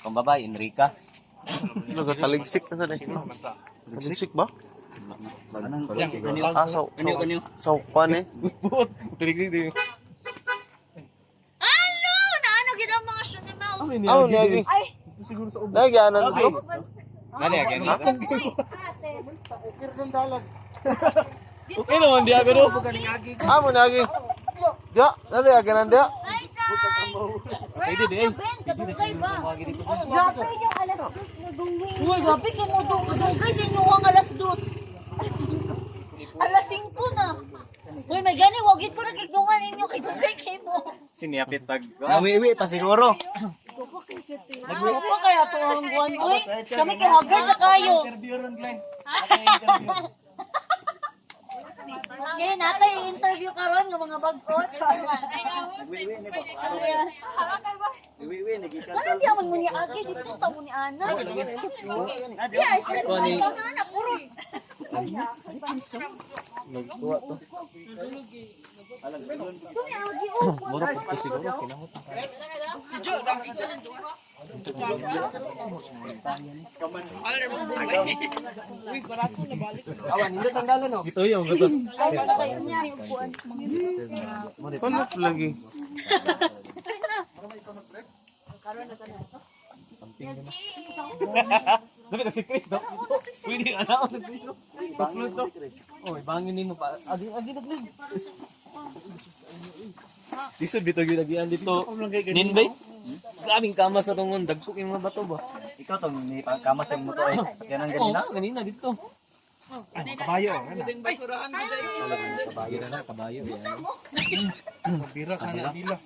Kung babae, Enrica. Nagataligsik na sa Taligsik ba? Ah, sa kuan eh. Buot. Taligsik din. Alo! Naano gid ang mga shunimals? Ah, niagi. Ay! Niagi anan to. Nani again? Uy, ate. Okay naman, di ako do. Ah, mo niagi. Ya, nari aganan dia. Hi, Tay! Where Pwede have di, eh. you been? Kadugay ba? Grabe yung 2:00 na duwi. Uy, grabe kay mo kadugay sa inyo ang 2:00. 5:00 na. Uy, may gani wagit ko nagigdungan ninyo kay dugay kay mo. Siniyapit pag... Nawiwi pa siguro. Nagwa kaya to ang buwan uy. Kami kay haggard na kayo. Interview ron, Glenn. Ngayon natay interview karon ng mga bag-o. Char. Wiwi nagikal. Ano di mo ni Agi dito ta mo ni Ana. Yeah, is na na na puro. Nagtuwa to. Ito ni Agi oh. Mura po ko siguro kinahot. Awan, hindi tanggalan no. Ito yung gato. Ay, kayo niya yung upuan. Kuno lagi. Dapat na si Chris, no? Pwede ka na si Chris, no? Upload to. Oy, bangin mo pa. Agi agi na please. Lisod dito gyud agian dito. Ninbay. Grabing kama sa tungon dagko yung mga bato ba. Ikaw tong ni kama sa mo to eh. Yan ang Oo, ganina. ganina dito. Kabayo. Kabayo na, kabayo. Bira ka na nila.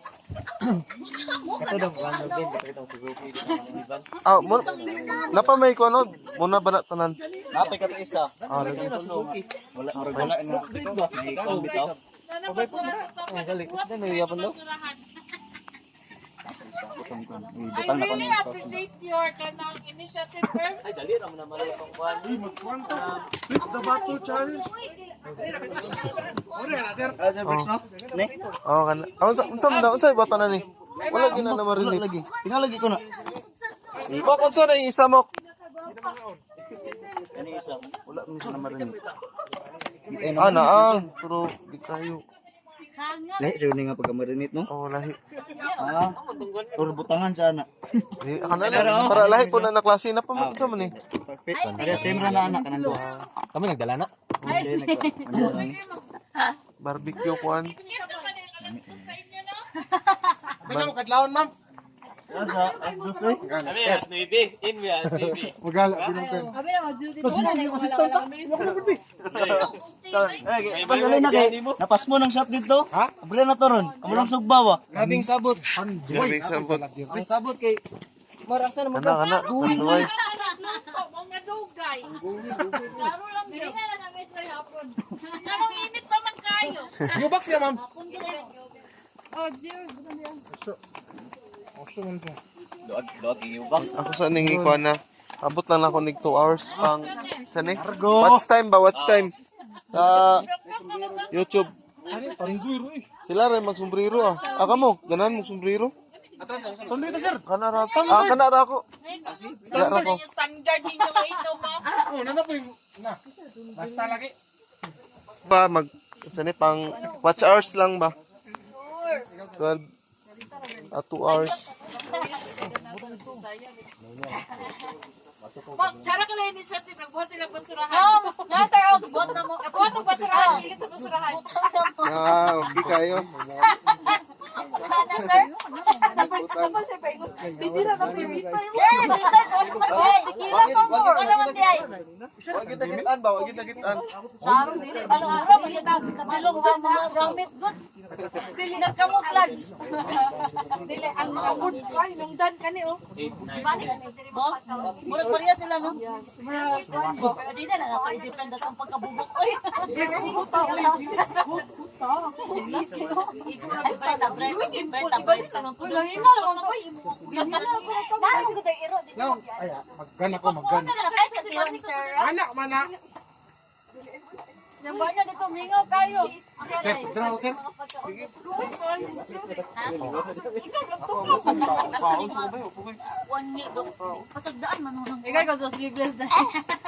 Kato daw kan din kita Suzuki di ka mananiban. Ah, mo napa may ko ano, muna ba na tanan? Napay ka to isa. Ah, lagi. Suzuki. Wala murag wala na. May kuan bitaw. Ang galing. Kasi na yapan daw. I really appreciate your kanang initiative first. Ay dali ra mo naman itong kuan. Flip the bottle challenge. Ah, sir, Briggs, no? Ne? Oh, kana. Ah, unsa unsa man daw, unsa ba tanan ni? Wala gina na Wala marinig. lagi. Tinggal lagi ko na. Bok unsa na yung isa mo? Ano isa? Wala mo siya na marinig. Ah, na ah, pero di kayo. Lahi siguro ni nga pagka marinate, no? Oh, lahi. Ah. Or butangan sana. Di kana na para lahi po na na klase na pa man unsa man ni. Perfect. Kaya same ra na anak kanang duha. Kami nagdala na. Barbecue kuan. Kita pa na yung alas 2 sa inyo, no? Asa, as dos oy. Kami alas 9. In we alas 9. Abi na mag-duty dito. Wala na yung wala wala. Pag na kay napas mo ng shot dito. Ha? Abra na to ron. Amo lang sugbawa. Grabing sabot. Grabing sabot. Ang sabot kay Marasa naman Kana kana. Duway. Nagluto, mga dugay. Laro lang yun. Hindi na namin sa hapon. Anong init pa man kayo? New box na, ma'am. Hapon gid. Oh, dear. Duag duag iyubang. Ako sa ning ikuan na. Abot lang ako nig 2 hours pang sa ni. Watch time ba? Watch time. Sa YouTube. Sila rin magsombrero ah. Ah, kamo, ganahan magsombrero. Tuloy ta, sir. Kana ra. Ah, kana ra ako. Ya ra ko. Yung standard ninyo kayo, ma'am. Oh, nana po yung na. Basta lagi. Pa mag sa ni pang watch hours lang ba? 12 ah, 2 hours. Ma'am, tsara ka lang initiative. Nagbuhat sila basurahan. Natar og bot na mo. Nagbuhat ng basurahan. Gilit sa basurahan. Ah, okay kayo. Sana sir. Utang. Eh, dito ko. Tequila pa mo. Wala man di ay. Wag gid nagitan ba? Wag gid nagitan. Ano ara man sa tabilog sa mga gamit good. Dili nagkamuflage. Dili ang mga good ay nungdan kani oh. Bo, murag pareha sila no. Pero di na na depend atong pagkabubok oy. Ay pa na break, pa na break. Lang, ay, maggan ako, maggan. Anak man na. Nyamba niya dito mingaw kayo. Sir, draw, sir. Pasagdaan man unang. Ikaw ko sa sleeveless na.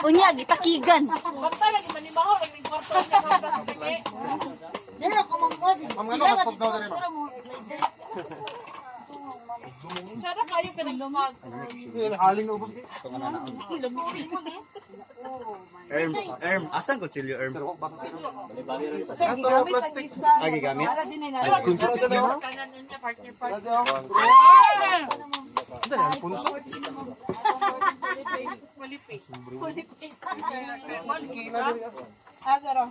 Unya gitakigan. Basta lagi manimaho. Lagi kwarto niya sa plastic. Dili ako mambuhat. Ma'am, ano, mas daw diri, ma'am. Tsara kayo pinag-fog. Haling na ubos. Erm, erm, asan ko chilyo erm? Ato na plastic. Ah, gigamit. Kanan niya, partner partner. Kulipay. Ah, saro.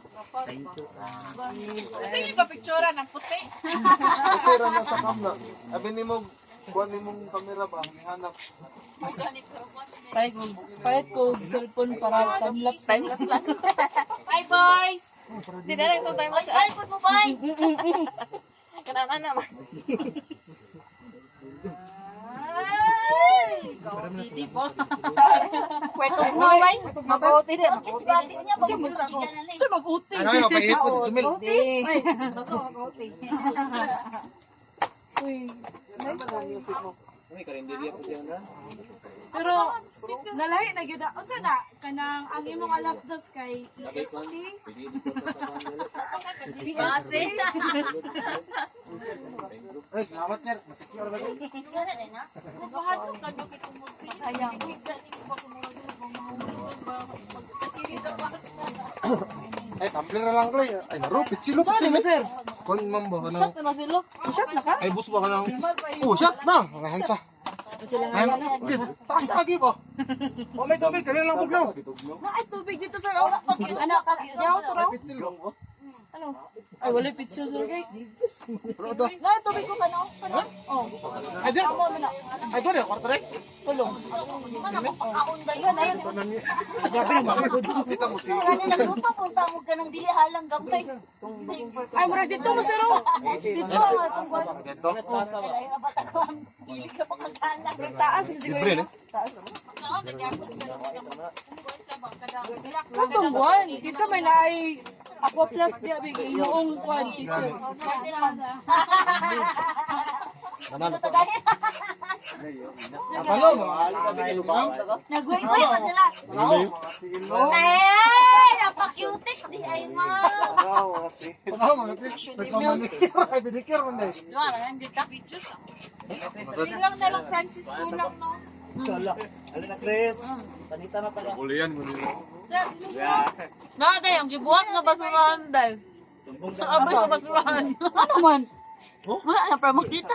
Sige ba pictura ng puti? Okay ra na sa cam na. Abi nimo kuan nimong kamera ba? Gihanap. Palit ko cellphone para time lapse. Time lapse lang. Hi boys! Di na lang ito time Oy, cellphone mo bay. Kanana naman. Kwento mo bay. Mag-OT din. Bati niya magtakigan na ni. Sir, mag-OT. Ano yun, painit po si Jumil. Mag-OT. Uy. Uy, karinderya po siya na. Pero nalahi na gyud. Unsa na kanang ang imong alas dos kay EST? Base. Ay, salamat, sir. Masecure ba? Mabahan ka dukit umulti. Sayang. Ay, tumbler na lang, Clay. Ay, laro, pitsilo, pitsilo. Sir, Kon, ma'am, ba ka na? shot na sila. Shot na ka? Ay, bus ba ka na? Oh, shot na! Mga hansa. Sila nga. Hindi, taas lagi ba? Oh, may tubig, kailan lang bugnaw. Na ay tubig dito sir. Oh, anak, yaw to raw. Ano? Ay wala pitsil sir kay. Na tubig ko kano? Kano? Oh. Ay, di. Amo man na. Ay, doon eh, kwarto rin. Tulong. Man ako pakaon dayon. Grabe na mga good. Kita mo si Wala na nagluto po sa mo kanang dili halang gamay. Ay murag dito mo sir. Oh. Dito ang atong kwan. Dito. Ay nga bata ko ang dili ka makagana. Taas siguro. Yun. Taas. Katong buwan, kinsa may naay Aqua Plus di abi kay noong kwan sir. Kapalo, Nagway pa sila. Ay, napa-cutex di ay ma. Ano, mga fish. Nagmamanikir. Ay, binikir man eh. Silang na lang Francis kulang no. Ano na, Chris? Panita na pala. Ulian mo nila. Na day ang gibuhat nga basurahan day. Abay sa basurahan. Ano man? Wala na para makita.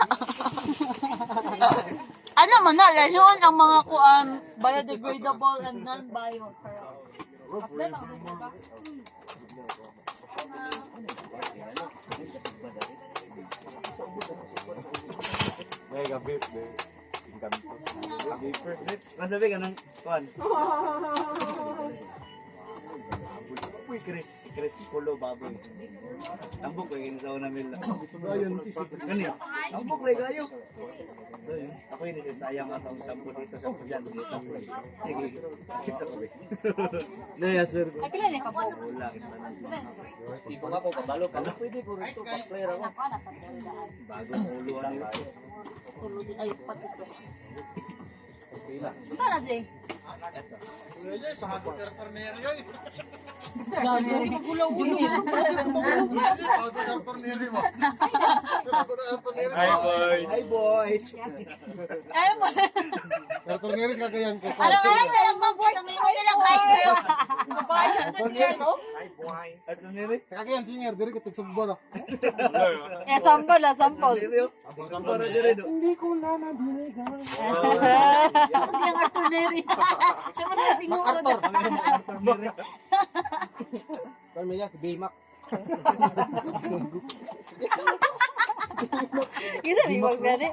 Ano man na, laluan ang mga kuan Biodegradable and non-bio. May gabi, be. Ano sabi ka ng kuan? Uy, Chris, Chris, pulo baboy. Tambok lagi sa una mila. Gani. Tambok lagi kayo. Ako yun siya sayang atong sampo dito sa pujan dito. Sige, kita ko be. Na ya sir. Ay, pila ni ka po? Wala kita na. Di ko nga ko kabalo pa. Pwede ko rito pa player ako. Bagong ulo ano. Ay, pati. Para di. Hi boys. Hi boys. Ay mo. Sir Torneris, kagayan ko. Arang-arang na lang mag sa may silang hi girls. Hi boys. Ano ni Sa kagayan, singer, diri ko tigsubbo na. Eh, sample ah, sample. Sampo ra dire do. Hindi ko na nabinigan. Hindi ang Arthur Neri. Siya man ang tinuod. Arthur. Kami si Baymax. Isa, may wag gani.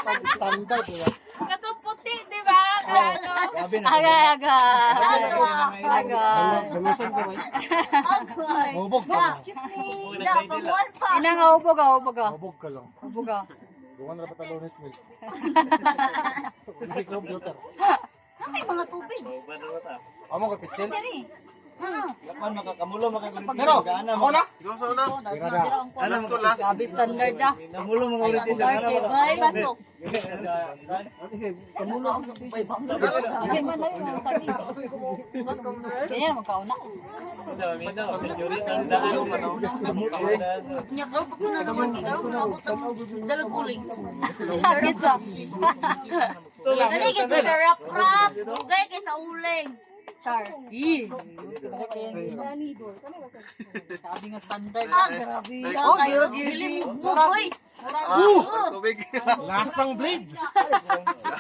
Pag standard, di ba? Katong puti, di ba? Ano? Grabe na. Agay, agay. Agay. Galusan ko ba? Agay. Mubog ka lang. Excuse me. Na, pamuan pa. Ina nga, ubog ah, ubog ah. Mubog ka lang. Ubog ah. Buwan na patalones mil. Hindi computer. May mga tubig. Amo ka pitsil? Diri. Lapan makakamulo makakamulo. Pero, ako na. Ikaw sa una. Tira na. Last ko last. Grabe standard ah. Kamulo mga ulit sa ana. Ay, pasok. Ganyan, magkauna. Nya karon pag na naman kay karon maabot ang dalag uling. Sakit sa. Dali kay sa rap rap, dugay kay sa uling. Char. Ih. Sabi nga standard. Ah, grabe. Oh, Kayo, grabe. dili mo oy. Ah, tubig. Lasang blade.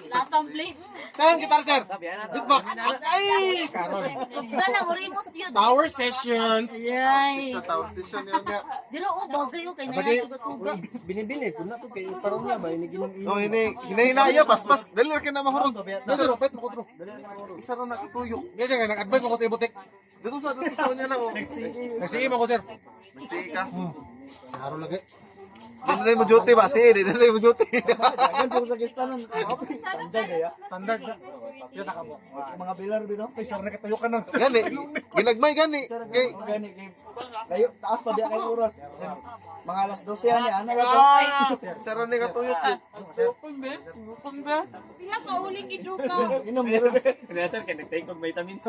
Lasang blade. Tayong guitar, sir. Beatbox. Ay! Karon. Sugdan ang orimos yun. Power sessions. Yay. Session tawag session yun nga. Dilo oh, bagay oh kay naya suga-suga. Binibini, kung na to kay parang nga ba, iniginom No, hini hinahinaya paspas. Dali ra kay na mahurog. Isa ro, pet mo ko Isa ra nakatuyok. Kasi nga nag-advise mo ko sa ibutik. Dito sa niya lang oh. Nagsige mo ko, sir. Nagsige ka. Haro lagi. Di na tayo mo duty ba? Sige, di na tayo mo duty. Dagan po sa gistanan. Standard ya. Standard na. Yata ka mo. Mga bilar bino. Ay, sir, nakatayo ka na. Gani, ginagmay gani. Kay Gani kay layo taas pa biya kay oras. Mga alas 12 ani ana ra to. isa ra ni katuyok. Pila ka uling giduka. Inom meron. Sir, kaya nag-take og vitamins.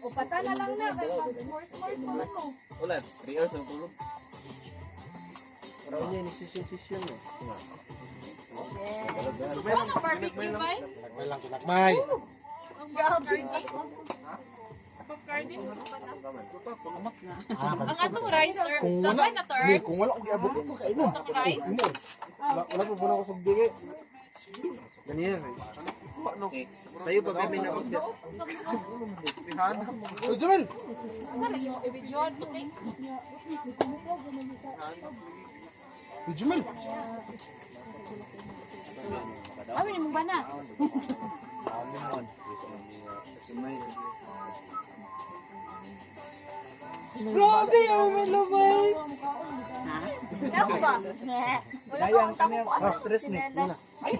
Upata na lang na kay mag-smart smart mo. Wala, 3 hours ang tulog. Parang niya, session eh. Ano barbecue ba? Kinagmay lang, kinagmay. Ang barbecue. Garden soup na. Ang atong rice herbs, dabay na to herbs. Kung wala ko giabot ko kainom. Atong rice. Wala wala pa muna ko sugdi eh. Ganyan eh. Sa'yo pa ba may nabot? Uy, Jumel. Uy, Jumel. Amin ni mong bana. Grabe, oh my love. Ako ba? Wala ko ang tamo ko asa. Stress ni. Ay,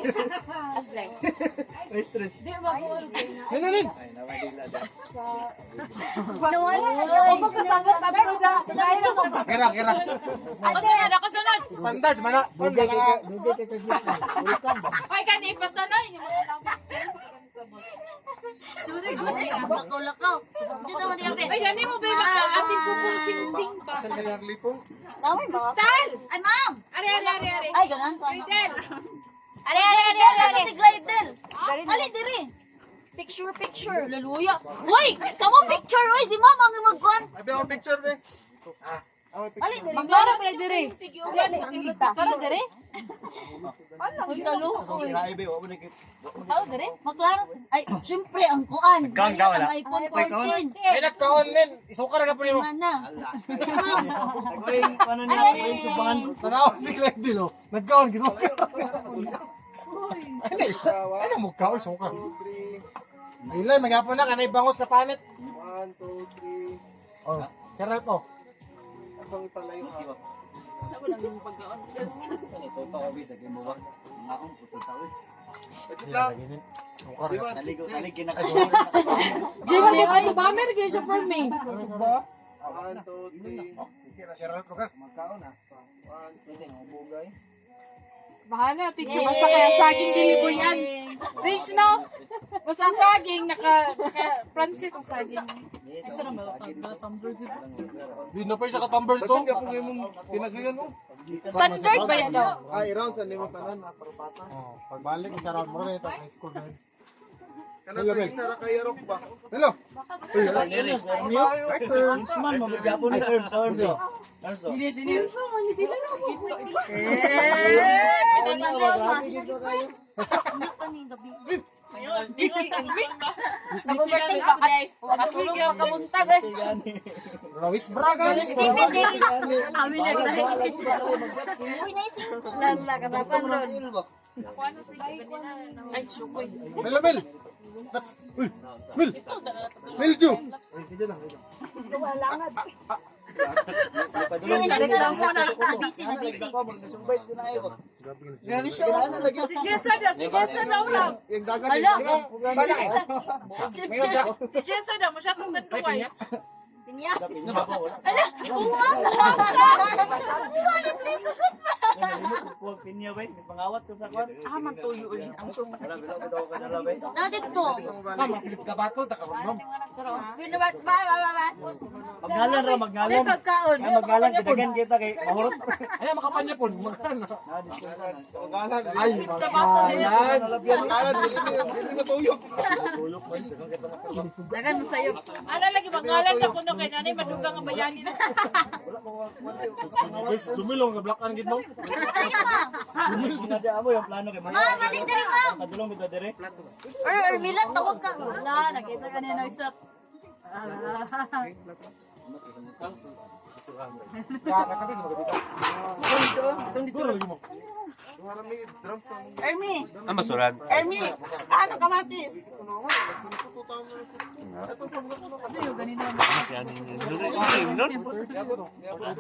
stress. Di ba ko? Nin, nin. Ay, nawadila da. Nawala. Ako magkasagot sabi ko na. Dahil ako. Kira, kira. Ako sunod, ako sunod. Standard, mana. Dugay kay ka, dugay kay ka. Welcome ba? Ay, kani ipatanay. Yung mga lamang. Sorry, good. Lakaw-lakaw. Diyo sa mga Ay, gani mo ba yung atin ko pong sing-sing pa. Asan kaya ang lipong? Tawag ba? Style! Ay, ma'am! Ari, ari, ari, ari. Ay, ganan ko. Glidel. Ari, ari, ari, ari, ari. Si Glidel. Ali, diri. Picture, picture. Laluya. Uy! Kamo picture, uy! Si ma'am ang magkuhan. Ay, be, ako picture, be. Ali, diri. Maglaro pa diri. Tara, diri. Uy, kaluoy. Ay, be, wa mo na kay. Tao, diri. Maglaro. Ay, syempre, ang kuan. Nagkaon ka, wala? Ang iPhone 14. Ay, nagkaon, nin. Isuka na ka pa nimo. Mana. Ako yung ano niya, ako yung subangan. Tanaw si Glendale, oh. Nagkaon, gisuka. Ano, ano mo kaon, suka. Ay, maghapon na, kanay bangos na panit. 1, 2, 3. Oh, sarap oh. Akong ipalayo ha. Ito pa ko bisa kay mo ba. Akong putol sa uy. Wait lang. Suka ra. Talig talig ginakaw. Jimmy, ay, bamer kayo siya for me. 1, 2, 3. Kira si Ralph ka. Magkaon ah. 1, Pwede mo bugay. Bahala, picture basta kaya saging dili ko yan. Rich no? Basta ang saging, naka, naka, Francis ang saging. Ay, sarap ba? Di na pa sa katumber to. Bakit ako ngayon mong tinagayan mo? Standard ba yan daw? Ah, i-round sa nimo tanan ha, para patas. Oh, pagbalik sa round mo rin ito high school na. Kana to isa ra kay rock ba? Hello. Kingsman mo gyapon ni Herbs, Herbs. oh. Herbs. oh. Nag-overthink pa ko guys. Matulog pa kabuntag eh. Rawis Braga. Sleepy days. Amin na Uy, naising. Lala katapan ron. Ay, sukoy. Mel, Mel. That's Uy. Mel. Mel Jo. Yung lang sa na busy, na busy. Grabe siya. oh. Si Jessa daw, si Jessa daw lang. Yung dagat Ala. yung dagat. Si Jess. Si Jessa daw, masyadong nanduway. Pinya. Ala, buwang. Buwang, please, sugot pa. Kuwag pinya bay, pangawat ko sa kwan. Ah, man tuyo eh. Ang suma. Wala bila ko daw kadala bay. Na dito. Ma'am, Philip Gabato ta ka ma'am. Ba ba ba ba. Magngalan ra magngalan. Pagkaon. Ay magngalan kidagan kita kay mahurot. Ay, makapanya po. Magkano? Na diskurso na. Magalan. Ay, magalan. Magalan dili dili na tuyok. Dagan mo sayo. Ano lagi, mangalan na kuno kay nanay, madugang ang bayani na. Guys, sumilong ka black ang gid mo. Mga di amo yung plano kay Ma'am, ali diri, ma'am. Kadulong bitaw dire. Or Milan, tawag ka. Wala, nakita ka na shot. Nakatis mo dito. Dito. Dito mo. Ermi! Ang masuran. Ermi! Ah, kamatis!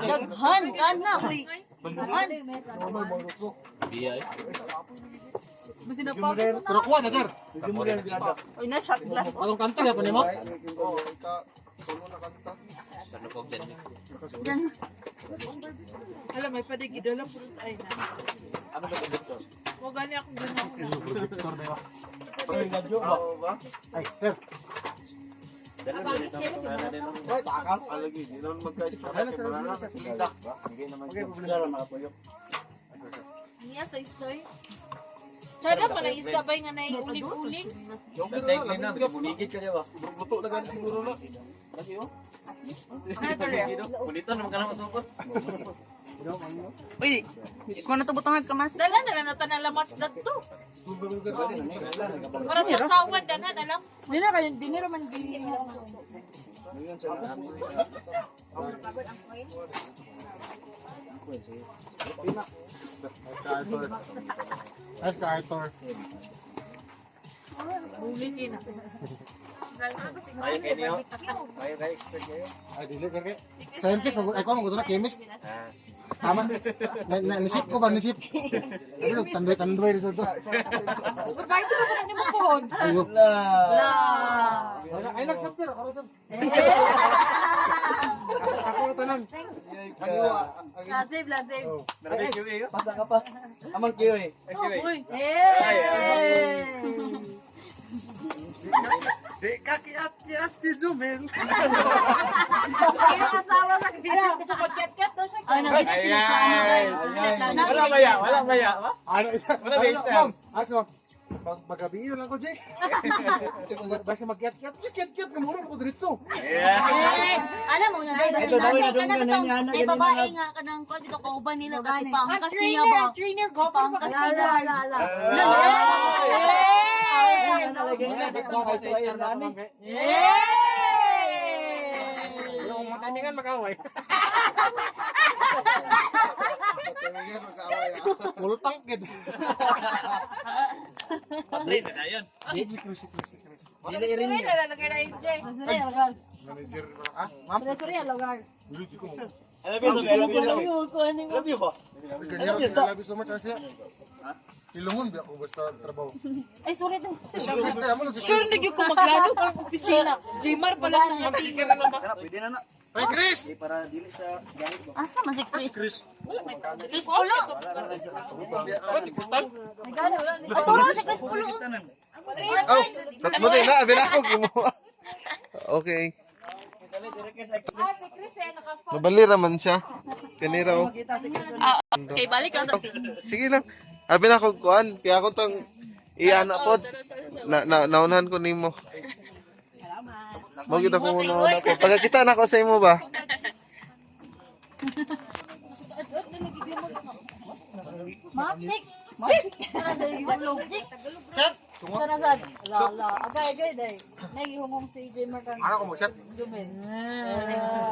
Daghan ka na, uy. Daghan. Biya eh. Pero kuha na sir. Uy, na shot glass. Atong kanta na pa nimo. Oo, ita. Tulo na kanta. Tanukog din. Yan. Alam, may padigid, alam, puro ay na. Ano ba ito? Huwag gani akong ginawa. Projector na ba? Oo ba? Ay, sir. Takas. Alagi, di naman magka-isla. Kaya wala na kasi lida. Okay, problema ra makapuyok. Niya sa istoy. Tsada pa na isda bay nga nay uling-uling. Sa na, buligid ka ba? Luto na gani siguro na. Bulitan naman ka na masukot. Uy, ikaw na to butangag ka mas. Dala na lang nata na lamas dadto. Para sa sawan daghan alam. Di na kayo, di na raman gi. That's ka Arthur. Buligin na. Ayaw kayo niyo. Ayaw kayo, expert kayo. Ay, dili kay. Scientist, ay ko mo na chemist. Tama. Na nisip ko ba nisip? Ano tandoy-tandoy sa to. Supervisor ako na nimo pohon. Ayo. La. Ay nagsat sir, ako sir. Ako tanan. Lasib, lasib. Marami QA yun. Pasa ka pas. Amang kiyo eh. QA. Hey! Di ka kiat-kiat si Jumel. Kaya asawa sa Ala, sa pagkat-kat daw siya. Ay, nabisa sila sa ano, guys. Wala maya, wala maya. Ba? Ano isa? Wala ba isa? Ma'am, asa ma'am. Magabi lang ko, Jake. Basta magkiat-kiat, kiat-kiat nga mura ko diretso. Yeah. Eh, alam mo na dahil kasi nasa ka na itong may babae nga kanang kwan dito kauban nila kasi pangkas niya ba? Trainer, go Pangkas nila. Ala. Pero kung matamingan mag-away. Matamingan mag-away. Mulutang gid. Patay na yun. Si Chris, si Chris, si Chris. Dili rin. Sorry na lang kay AJ. Manager ba? Ah, ma'am. Sorry, lugar. Dili ko. I love you, I love you, I love you. I love you ba? I love you so much kasi. Ilungon ba ako basta trabaho. Ay, sorry daw. Chris, na mo si Sure na gyud ko maglano ang opisina. Jmar pala na nga. Pwede na na. Hey Chris. Di para dili sa gamit ba. Asa man si Chris? Chris. Chris Pulo. Wala si Crystal? Aturo si Chris Pulo. Oh, tatlo din na, abi na ako gumawa. Okay. Ah, si Chris eh naka Nabalira man siya. Kanira oh. Okay, balik lang. Sige lang. Abi na ako kuan, kaya ako tong iana pod. Na, na naunahan ko nimo. Mo gid ako una ko. Pagkakita na ako sa imo ba? Matik. Matik. Saragad. Ala, agay, agay, day. Nagihumong si Jmar kang Ano ko mo shot? Jumel.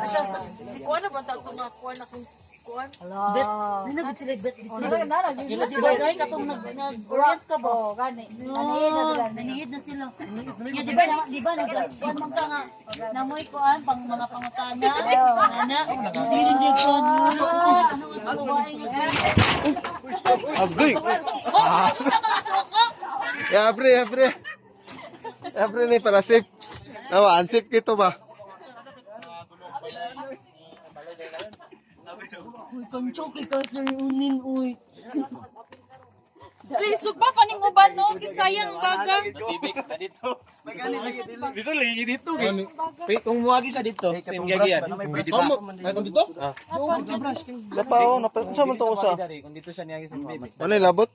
Asya si kuan na ba ta nga kuan akong kuan. Bet, nanagot sila bet. Wala na, na, Di ba dahil katong nag-orient ka ba? Oh, gani. Nanihid na sila. Nanihid na sila. Ya, di ba nag-kuan man ka nga namoy kuan pang mga pangutana. Ana, sige sige kuan. Ano nga babae nga. Agoy. Oh, punta mga suko. Ya, pre, ya, pre. Ya, pre ni para safe. Nawa, unsafe kito ba? Uy, kancho kay ka sir unin uy. Lisog pa paning uban no, kisayang baga. Masibik na dito. Dito lagi dito. Kung muagi sa dito, same gagian. Pwede pa. Ay dito? Sa pa oh, napa unsa man to usa? Kung dito siya niyagi sa mga mas Ano labot?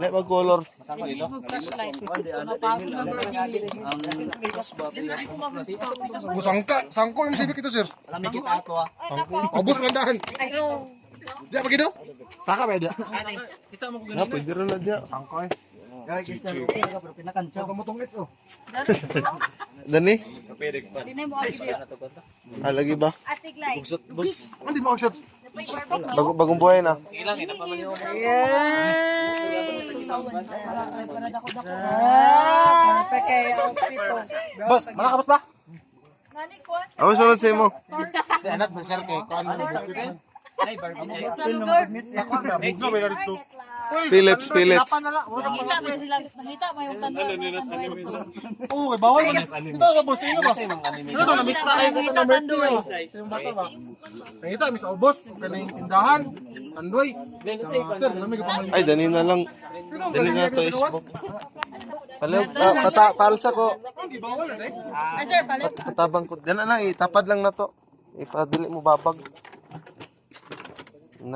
Lai mag color. masama dito. Flashlight. Mapagod na birthday. Busangka, sangko yung civic ito sir. Alam kita ato ah. Abos man dahan. Di ba gido? Saka ba dia? Na pwede ra na diya. Sangko eh. Gawin Christian, okay ka pero pinakantsaw. Sa motong its oh. Dani? Di na mo agi diya. Ah, lagi ba? Ate Glay. Hindi mo shot. Bago bagong buhay na. Sige lang, ina pa man yung Perfect kay outfit to. Boss, malakabot ba? Nani kuan. Ako sunod sa imo. Di anak ba sir kay kuan Ay, Barbie. Sa lugar. Sa kuan ba bugso ba dito? Philips, Philips. Nangita mo sila. Nangita mo yung tanduay. Oo, kay bawal man. Ito sa boss inyo ba? Ito to na-miss na kayo ito na birthday ba? Sa yung bata ba? Nangita miss ubos kaning tindahan. Tanduay. Sir, dala may gapamalit. Ay, dani na lang. Dani na to isbok. Palaw, ah, pata, palsa ko. Hindi bawal na eh. Ay sir, palit. Patabang ko. Dana lang, itapad lang na to. Ipadili mo babag. Na.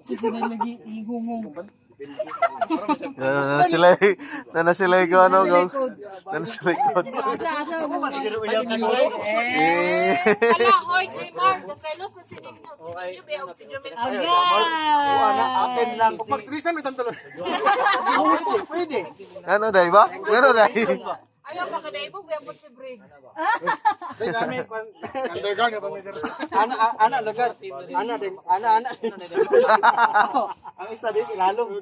Sila lagi ihungong. Na sila, na sila ko ano go. Na sila ko. Asa, asa. Eh. Ala, oy, J. Mark, naselos na si Nino. Si Nino, may oxygen. Agay. Akin lang. Pagtrisan may tantalo. Pwede. Ano dai ba? Ano dai? Ayaw, baka naibog, may abot si Briggs. Dai nami underground ka pa mi sir. Ana ana lugar. Ana din. Ana ana. Ang isa din ilalom.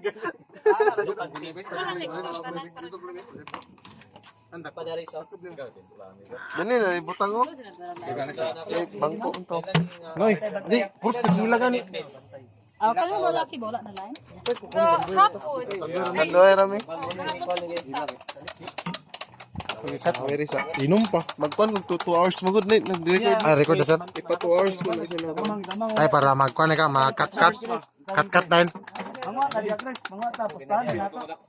Dani na ibutang ko. Eh, bangko to. Noy, di puro tequila gani. Ah, kala mo laki ba wala na line? Hapon. Nandoy rami. Chat Risa. inom pa. Magkuan kung 2 hours mo good night nag-record. Ah, record na sir. Ipa 2 hours ko na sila. Ay para magkuan ka, ma-cut cut. Cut cut na yun. Mga kali Chris, mga tapos saan nato. Black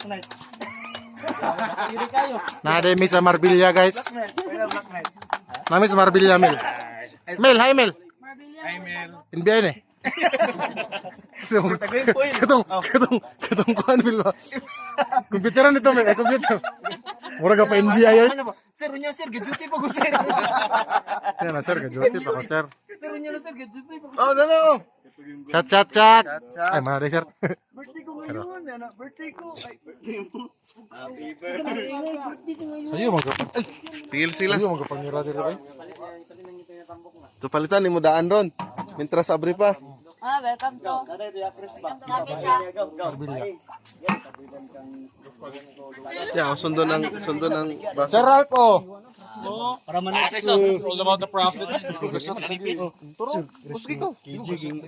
Knight. Nade mi sa Marbella guys. Black Knight. Kaya Black Knight. Nami sa Marbella Mel. Mel, hi Mel. Hi, Mel. NBI ni. Katong katong katong kuan Mel ba? Computer nito Mel, ay computer. Mura ka pa NBI ay. Sir, unya sir, gajuti pa ko sir. Yan na sir, gajuti pa ko sir. Sir, unya na sir, gajuti pa ko. Oh, no no. Chat chat chat. Ay mana day sir. Birthday ko ngayon, ano? Birthday ko. Ay, birthday mo. Sayo mag ay, Sige sila. sayo magapangira diri bay. So palitan nimo daan ron. Mintras abri pa. Ah, welcome to. Kada ito ya Chris ba? Marbella. Go, go. Marbella. Yeah, sundo ng baso. Sir Ralph oh. Para man It's all about the profit. Turo. Usgi ko.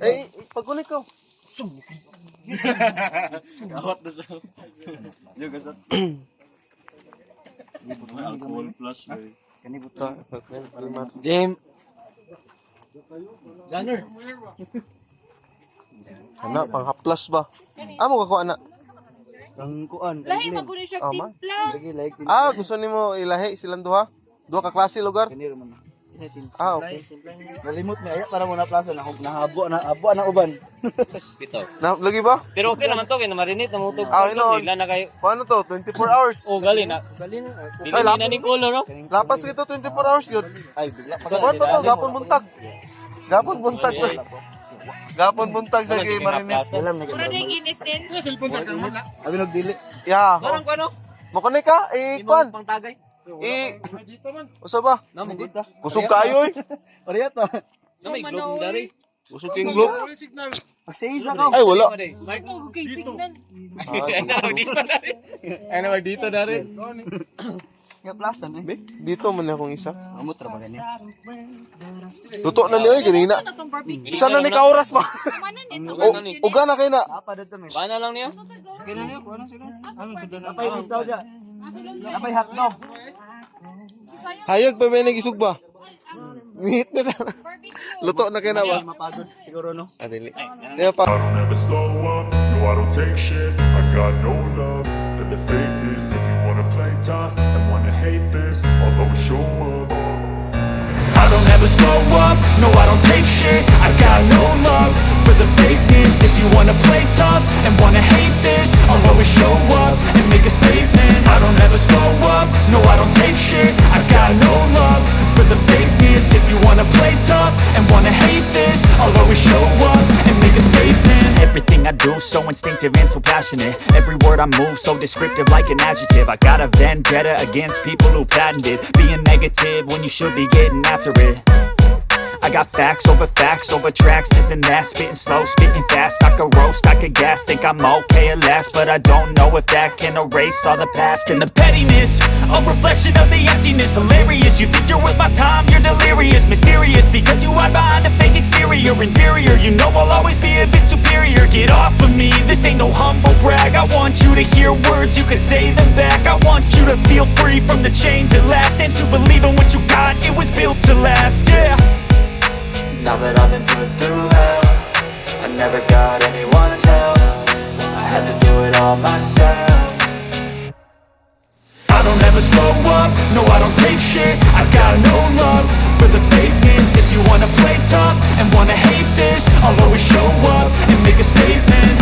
Eh, pagkulit ko. Gawat na siya. Alcohol plus, eh. Jim. Ana, panghaplas ba? Amo ka ko ana. Ang kuan. Lahi, magulo siya Oh, ma. timpla. Lagi like Ah, gusto nimo ilahi silang duha? Duha ka klase lugar? Kaniro man. Ah, okay. Nalimot mi aya para mo na plaza na nahabo na abo na uban. Bitaw. Na, lagi ba? Pero okay naman to kay na marinate na mo to. Ah, ino. Dila na kayo. Kung ano to? 24 hours. Oh, gali na. Gali na. Dili na ni color no. Lapas ito 24 hours yun. Ay bigla pa. Kuan pa to, gapon buntag. Gapon buntag. Gapon buntag sa kay marinate. Alam na Puro na yung init din. Abi nagdili. Yeah. Parang kuno. Mo ka? Eh, kuan. Pangtagay. Eh, usa ba? Na mo good. Kusog kayo eh. Pareha to. Na may globe dari. Kusog king globe. Pasensya ka. Ay, wala. Gusto mo, kay signal. Dito na rin. Ano wag dito na rin. Nga plaza na. Be, dito man akong isa. Amot ra ba gani? Luto na niyo eh, ganina. Ano tong barbecue? Isa na ni ka oras ba? Manan, it's O, uga na kayo na. Apa dito mi? Bana lang niya. Napay isaw dia. Napay hotdog. Hayag pa ba nag-isog ba? Ngit na ta. Luto na kayo na ba? Mapagod siguro no. Ah, dili. Di ba pa? I don't ever slow up, no I don't take shit. I got no love for the fakeness. If you wanna play tough and wanna hate this, I'll always show up. I don't ever slow up, no I don't take shit. I got no love for the fakeness. If you wanna play tough and wanna hate this, I'll always show up and make a statement. I don't ever slow up, no I don't take shit. I got no love for the fakeness. If you wanna play tough and wanna hate this, I'll always show up and make a statement. Everything I do, so instinctive and so passionate. Every word I move, so descriptive like an adjective. I got a vendetta against people who patented being negative when you should be getting after it. I got facts over tracks, this and that. Spitting slow, spitting fast, I could roast, I could gas. Think I'm okay at last, but I don't know if that can erase all the past and the pettiness, a reflection of the emptiness. Hilarious, you think you're worth my time, you're delirious. Mysterious, because you hide behind a fake exterior. Inferior, you know I'll always be a bit superior. Get off of me, this ain't no humble brag. I want you to hear words, you can say them back. I want you to feel free from the chains at last, and to believe in what you got, it was built to last, yeah. Now that I've been put through hell, I never got anyone's help. I had to do it all myself. I don't ever slow up, no I don't take shit. I got no love for the fakeness. If you wanna play tough and wanna hate this, I'll always show up and make a statement.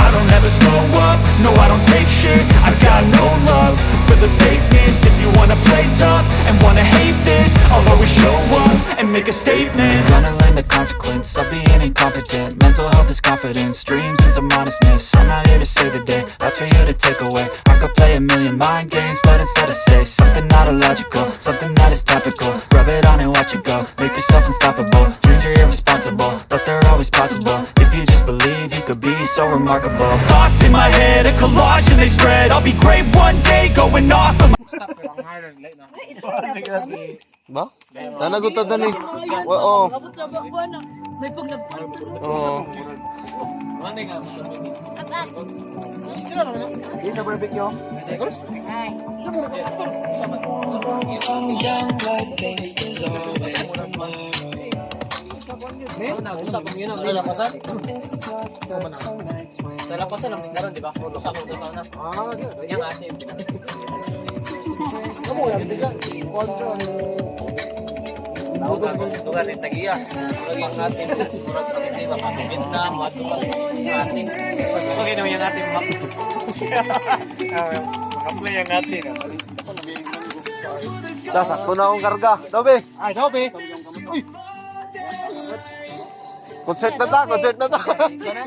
ever slow up, no I don't take shit. I got no love for the fakeness. If you wanna play tough and wanna hate this, I'll always show up and make a statement. Gonna learn the consequence of being incompetent. Mental health is confidence, dreams and some honestness. I'm not here to save the day, that's for you to take away. I could play a million mind games, but instead I say something not illogical, something that is topical. Rub it on and watch it go, make yourself unstoppable. Dreams are irresponsible, but they're always possible. If you just believe, you could be so remarkable. Thoughts in my head, a collage and they spread. I'll be great one day, going off of my Ba? Nanagot ta dani. Oo. Abot ra ba buwan na? May paglabot. Oo. Di sa barbecue. Sa lapasan ang karon, di ba? Sa ako na. Yang atin. Lugar ni Tagiya. Murag atin, murag sa atin, ba Vietnam, ato pa sa atin. Okay naman yung atin map. Mga-play ang atin. Da, sakto na akong karga. Dobe. Ay, dobe. Uy. Concert na ta, concert na ta.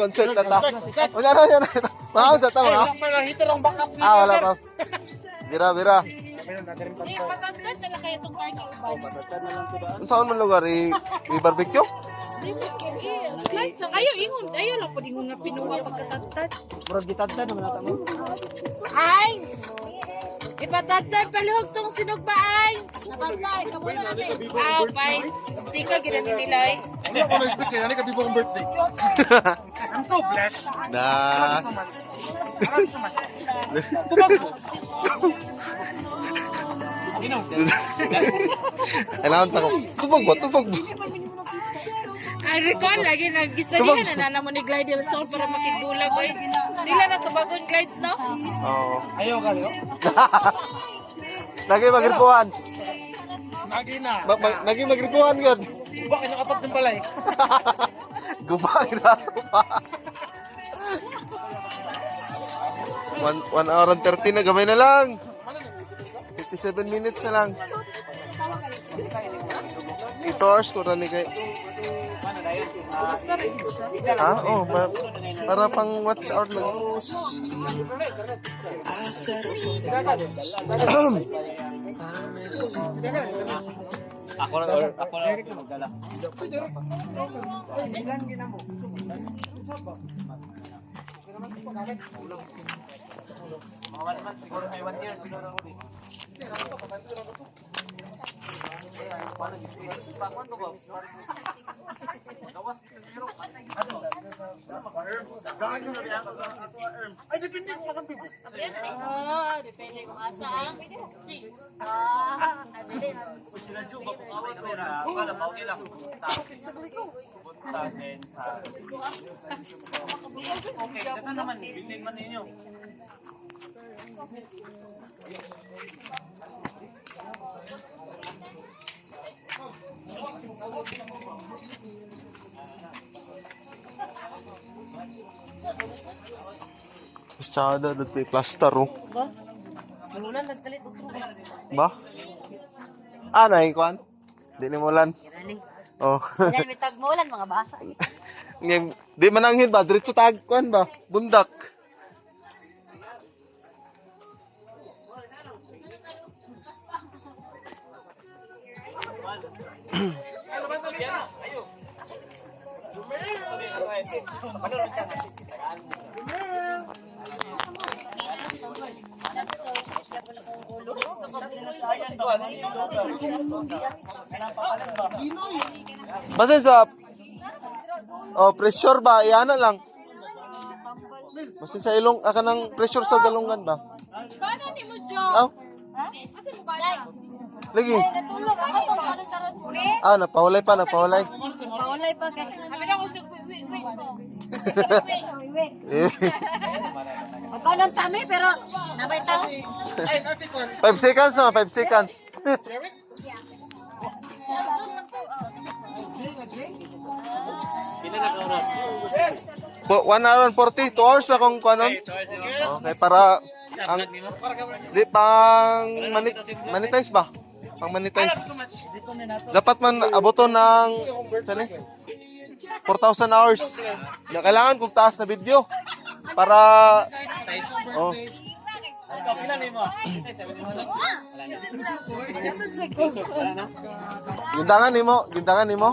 Concert na ta. Wala na, wala na. Maon sa ta, Ay, mga. wala pa na heater ang backup Ah, wala pa. Bira, bira. Eh, matagtad na lang kayo itong parking uban. Unsaon man lugar i barbecue? Dili, eh, slice lang. Ayaw, ingon. Ayaw lang po ingon nga pinuha pagkatagtad. Murag gitadtad naman ata mo. Ains! Ipatagtad palihog tong sinugba, Ains! Nabantay, kamo na namin. Ah, Ains. Di ka ginani nila eh. Wala ko na-expect kaya ka bibo akong birthday. I'm so blessed. Na. Kailangan ta ko. Tubog ba? Tubog ba? Ang recon lagi nag-isalihan na na mo ni Glide del Sol para makigulag oy. Dila na tubagon glides no? Oo. Ayaw ka, Leo. Lagi magripuhan. Nagi na. Lagi magripuhan gud. Bakit nakatag sa balay? Guba na pa. 1 hour and 30 na gamay na lang. 57 minutes na lang. 8 hours ko ni kay. Basta rin siya. Ah, oh, para pang watch out lang. Ako lang or ako lang magdala. Mga 1 month siguro ay 1 year siguro ako. Ay, depende kung makang bibo. Ah, depende kung asa ang. Ah, dili. Sila Ju, bakukawan ko na. Wala, okay lang. Punta din sa... Okay, dito naman. Bilhin man ninyo. Masyado dito yung plaster oh. Ba? Simulan nagkalit og truba. Ba? Ah, naikuan? Di ni mulan. Oh. Dahil may tagmulan mga basa. Ngayon, di mananghid ba? Diretso tag kuan ba? Bundak. Basin sa Oh, pressure ba? Iana lang. Basin sa ilong, aka ng pressure sa dalungan ba? Paano ni mo, Jo? Aw, Asa mo ba na? lagi. Natulog ako tong karon karon. Ah, napahulay pa, napahulay. Paulay pa kay. Abi na ko wait, wait, wait mo. Wait. Magkanon pa mi pero nabay ta. Ay, nasi ko. 5 seconds na, 5 seconds. Pila na ka oras? 1 hour and 40, 2 hours akong kuanon. Okay, para ang di pang monetize ba? Pang monetize. Dapat man aboton ng saan eh? 4,000 hours. Na kailangan kung taas na video para oh. Gindangan nimo, gindangan nimo.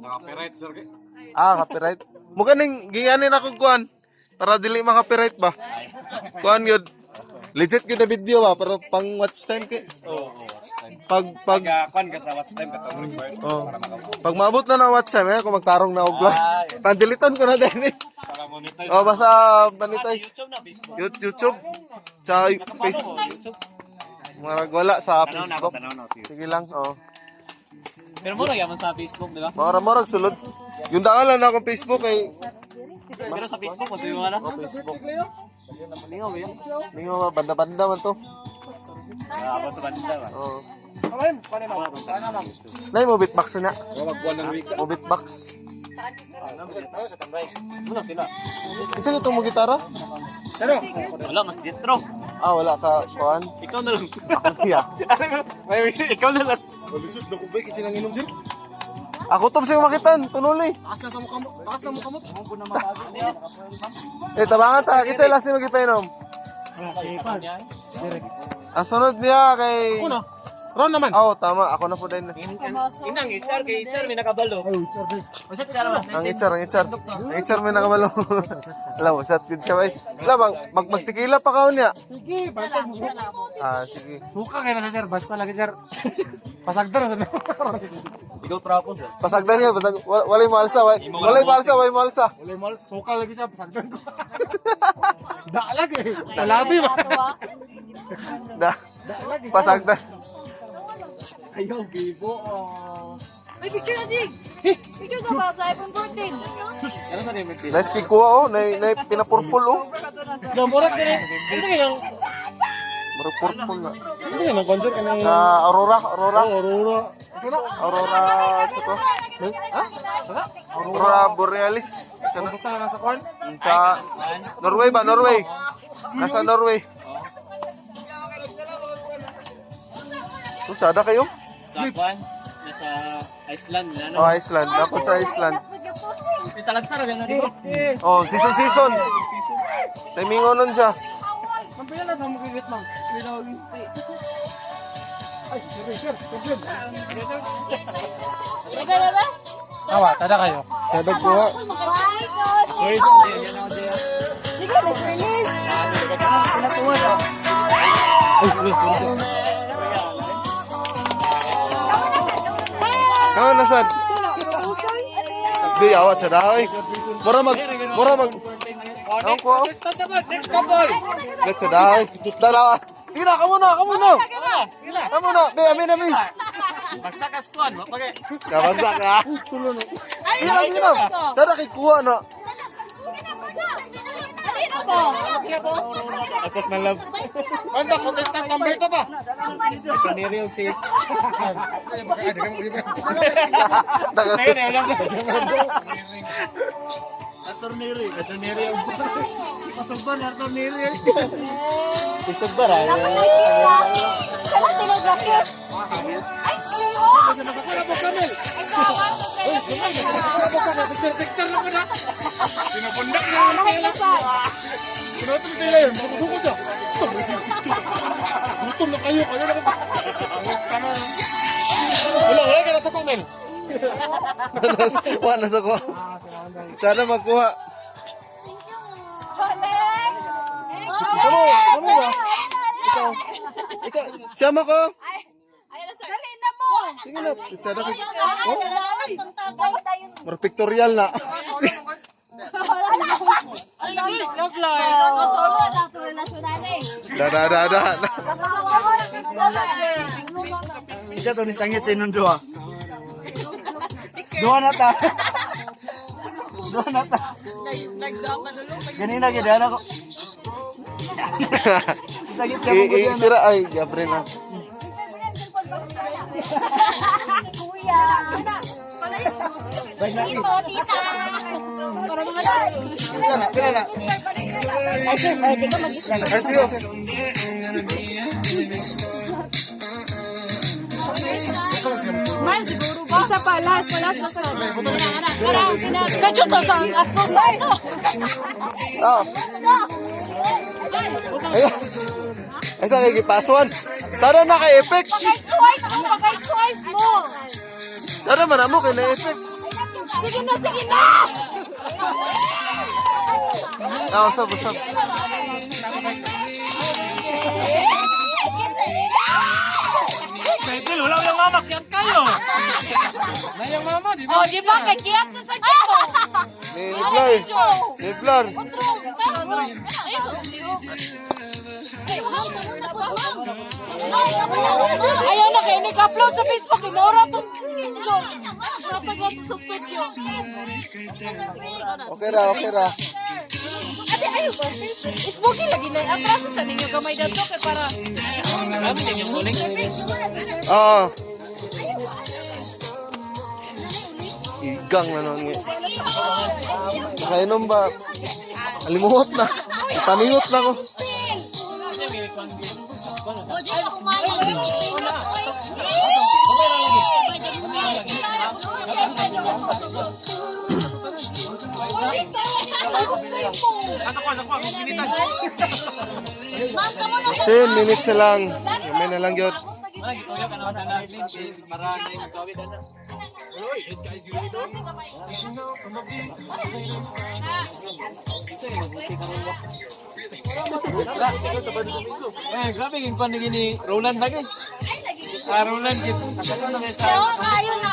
Copyright sir. Ah, copyright. Mukha ning ginganin ako kuan para dili ma-copyright ba. Kuan yun. Legit gyud na video ba pero pang watch time kay. Oo, watch time. Pag pag kuan ka sa watch time katong required. Oh. Pag maabot na ng watch time eh kung magtarong na og vlog. Pandilitan ko na din eh. Para monetize. Oh, basta monetize. YouTube na Facebook. YouTube sa Facebook. Marag wala sa Facebook. Sige lang, oh. Pero mura yaman sa Facebook, di ba? Mura-murag sulod. Yung daan lang na akong Facebook kay Pero sa Facebook, magbiwa na. Oh, Facebook. Lingaw ba yun? Lingaw ba? Banda-banda man to. Ah, sa banda ba? Oo. Nay, mo beatbox na. Mo beatbox. Muna sila. Kinsa itong mo gitara? Wala, mas ditro. Ah, wala ka, kuan. Ikaw na lang. Yeah. Ikaw na lang. Lisod na kubay kasi nang inom sir. Ako to sa makitan, tunuli. Taas na sa mukha mo. Taas na mukha mo. Eh, tabangan ta. Kinsa last ni magipainom? Ang sunod niya kay... Ako na. Ron naman. Oo, tama. Ako na po din. Inang, HR, kay HR, may nakabalo. Ang HR, ang HR. Ang HR may nakabalo. Alam mo, shot good siya ba? Wala, magtikila pa ka niya. Sige, bantay mo. Ah, sige. Suka kayo na sir. Basta lagi sir. Pasagdan na. Ikaw trapo sir. Pasagdan niya, pasag... Walay malsa, walay malsa, walay malsa. Walay malsa, suka lagi siya, pasagdan ko. Da lagi. Talabi ba? Da. Pasagdan. Ayaw, bibo. May picture na, Jig! Picture ka ba sa iPhone 14? Let's kikuha oh, na pinapurple oh. Gamurak din eh. Ano sige nang? Murag purple na. Ano sige nang concert ka ng... Aurora, Aurora. Aurora. Aurora, sa to? Ha? Aurora Borealis. Sa Basta nasa kwan? Sa Norway ba? Norway. Nasa Norway. Oh, tsada kayo? Sa kwan? Nasa Iceland na, Oh, Iceland. Dapat sa Iceland. May talagsara, gano'n di ba? Oh, season season. Timingo nun siya. Ma'am, pila na sa mong gigit, ma'am? Ay, sorry, sir. Awa, tada kayo. Tada kuha. Sorry, Sige, nag-release. Ay, sorry, sorry. Kamu nasad? Di awa tsada oy. Mura mag Ang kuha. Next couple. Next tsada oy. Dalawa. Sige na, kamu na, kamu na. Kamu na. Be, amin amin. Bagsak as kuan, mapagay. Kabagsak ka. Sige na, sige na. Tsada kay kuha na. Tapos na love. Ano ba, contestant number to ba? Kaniri yung si... Atorneri, atorneri ang Pasugban, atorneri. Pasugban, ah. Sala tinag-rocket. Ay, Cleo! Ay, sa Picture, picture lang ko na. Pinabundak na. Pinatong tila yun, makukuko siya. Gutom na kayo, kayo na. Wala, wala ka na sa kumel. Wala sa ko. Sana magkuha. Kamu, kamu ba? Ikaw. Ikaw, siyama ko. Dali na mo! Sige na, sana kay... Oh? Mura pictorial na. Da da da da. Isa to ni sangit sa inyong duha. Duha na ta. Duha na ta. Ganina gid ana ko. Sangit ka mo Eh, sira ay Gabriel na. Kuya. Tito, tita. Para mga Ay, sir, ay, di ka mag- Ay, tiyo. Man, siguro ba? Isa pa, last, last, last. Kadyo to sa aso sa ano? Oh. Ay, ay sa kay gipaswan. Sana na kay effects. Pakay-swipe mo, pakay-swipe mo. Sana man amo kay na effects. Sige na, sige na! Ah, usab, usab. Title, wala yung mama, kiyat kayo. Na yung mama, di ba? Oh, di ba? Kay kiyat na sa mo. Ni Flor. Ni Flor. Ayaw na kayo, nag-upload sa Facebook. Inora tong picture. Natagal sa studio. Okay ra, okay ra. Ate, ayaw ba? Smoking lagi na. Atraso sa ninyo gamay dato kay para... Oo. Igang na nun. Nakainom ba? Alimuot na. Ipaningot na ko. Ten minutes na lang. Gamay na lang yun. Eh, grabe yung pan ni Roland lagi. Ah, Roland git. Ayaw na.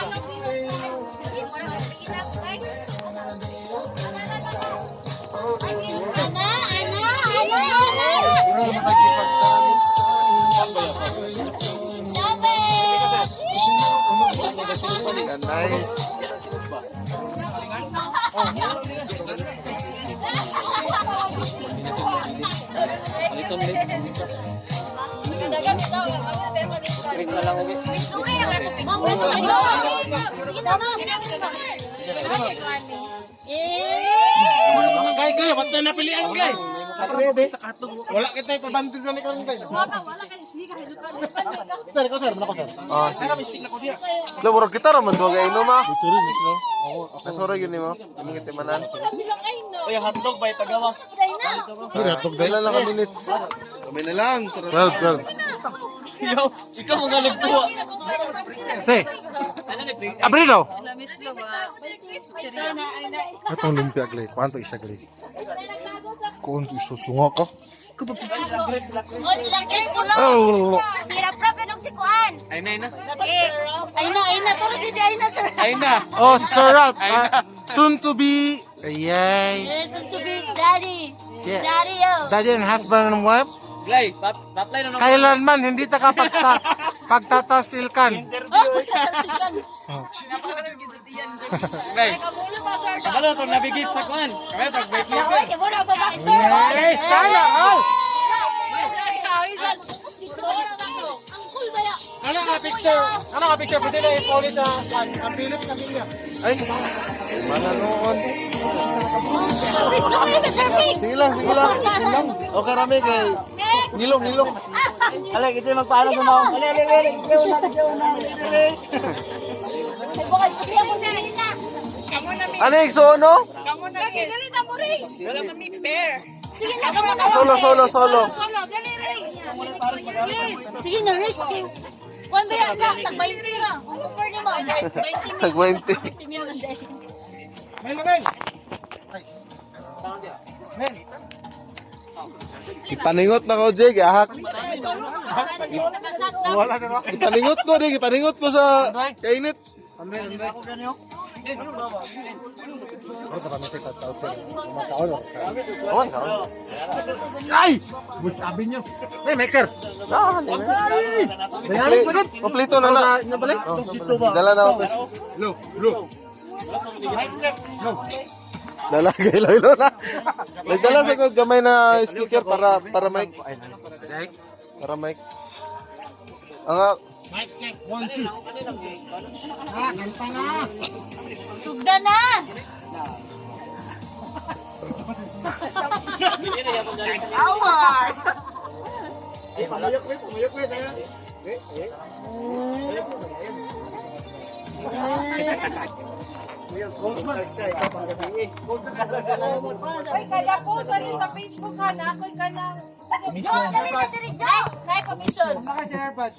Ana, ana, ana, ana. Nice. Gay, gay, ba't na napilian, gay? Wala kita ipabandil na ni karon, gay. Sir, ikaw sir, mana ko sir. Ah, sige. Lo, murag kita ra man duha kay inom ah. Nasura yun nimo. Imong gitimanan. Uy, hotdog ba itagawas? Hotdog dahil lang ka minutes. Kami na lang. 12, 12. Yo, ikaw mga nagtuwa. Se. Abrilo. Atong lumpia glay. Kwanto isa glay? Kwanto isa sunga ka? Oh. Sira prop ng si Kuan. Ay na, ay na. Ay na, ay na. Turo si ay na sir. Ay na. Oh, Sir Ralph. Soon to be. Ayay. Yes, soon to be daddy. Yeah. Daddy oh. Daddy and husband and wife. Glay, paplay na. Kailanman hindi ta ka pagtatasilkan. Glay. Kabalo tong navigate sa kuan. Kami pag bike liver. Yes, sana all. Ano nga picture? Ano nga picture? Pwede na i-polish sa saan? Ang bilip na niya. Ay, mana noon. Sige lang, sige lang. Okay rami kay ngilong ngilong. Alay, kita magpaano sa mga. Alay, alay, alay. Ano yung igsuon, no? Dali na mo, Ray. Wala man mi pair. Solo, solo, solo. Solo, dali, Ray. Yes. Sige na, Rich. Kuan ba yan ka? Tag 20 ra. Ang offer ni mo. 20 Tag 20. Mel, Mel. Ipaningot na ko, Jake. Ahak. Wala sir. Ipaningot ko, Jake. Ipaningot ko sa kainit. Andre, Andre. Ako ta kami sa tao sir. Makaon. Awan ka. Ay! Sabi niyo. Hey, mixer. Ah, hindi na. Bayalik pa gud. Kompleto na na. Nabalik? Oh, dala na ako. please. Lo, lo. Dala kay Lolo na. Nagdala sa ko gamay na speaker para mic. Para mic. Ang Mic check, 1, 2. Ah, kanta na. Sugda na! Away! Ay, pamuyak ko, pamuyak ko. Eh, eh. Ay, kaya ko, sorry sa Facebook ha, na ako'y kanang... Jo, dali na diri, Jo! Nay, commission. Baka si AirPods.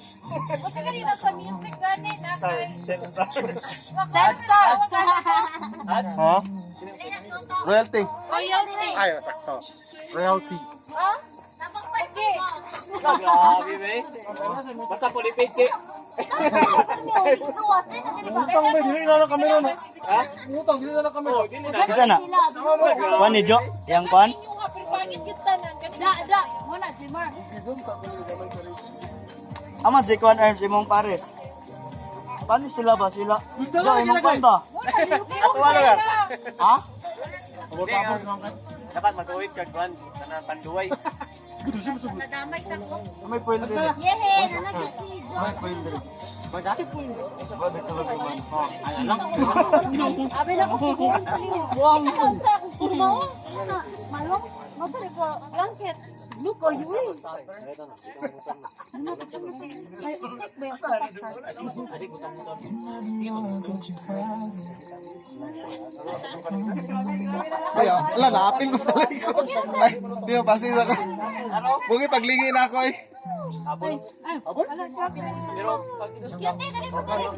Kasi kanina sa music gani, na ako'y... Star. Star! Ha? Royalty. Royalty. Ay, sakto. Royalty. Ha? Okay. Grabe, be. Basta pulipid kay. Utang ba, dili na lang kamera na. Ha? Utang, dili na lang kamera. Oh, dili na. Isa na. Kuan ni Jo, yang kuan. Inyo nga, pero pangit kita na. Da, da. Wala, Jimar. Aman si kuan Arms imong pares. Paano sila ba sila? Jo, imong kuan ba? Ato ano ka? Ha? Dapat mag-uwit ka kuan kana panduway. Nadamay sa ko. May point din. Yehe, nanag si Jo. May point din. Abi na ko siguro. Buang. Sa akong kumaw. Malong. Matari ko blanket. Luko yun. May usik ba yung Ay, ala, naapil ko sa likod. Ay, di ba, pasensya ka. Bugi, paglingi na ako eh. Pero pag Cute, dali mo dali.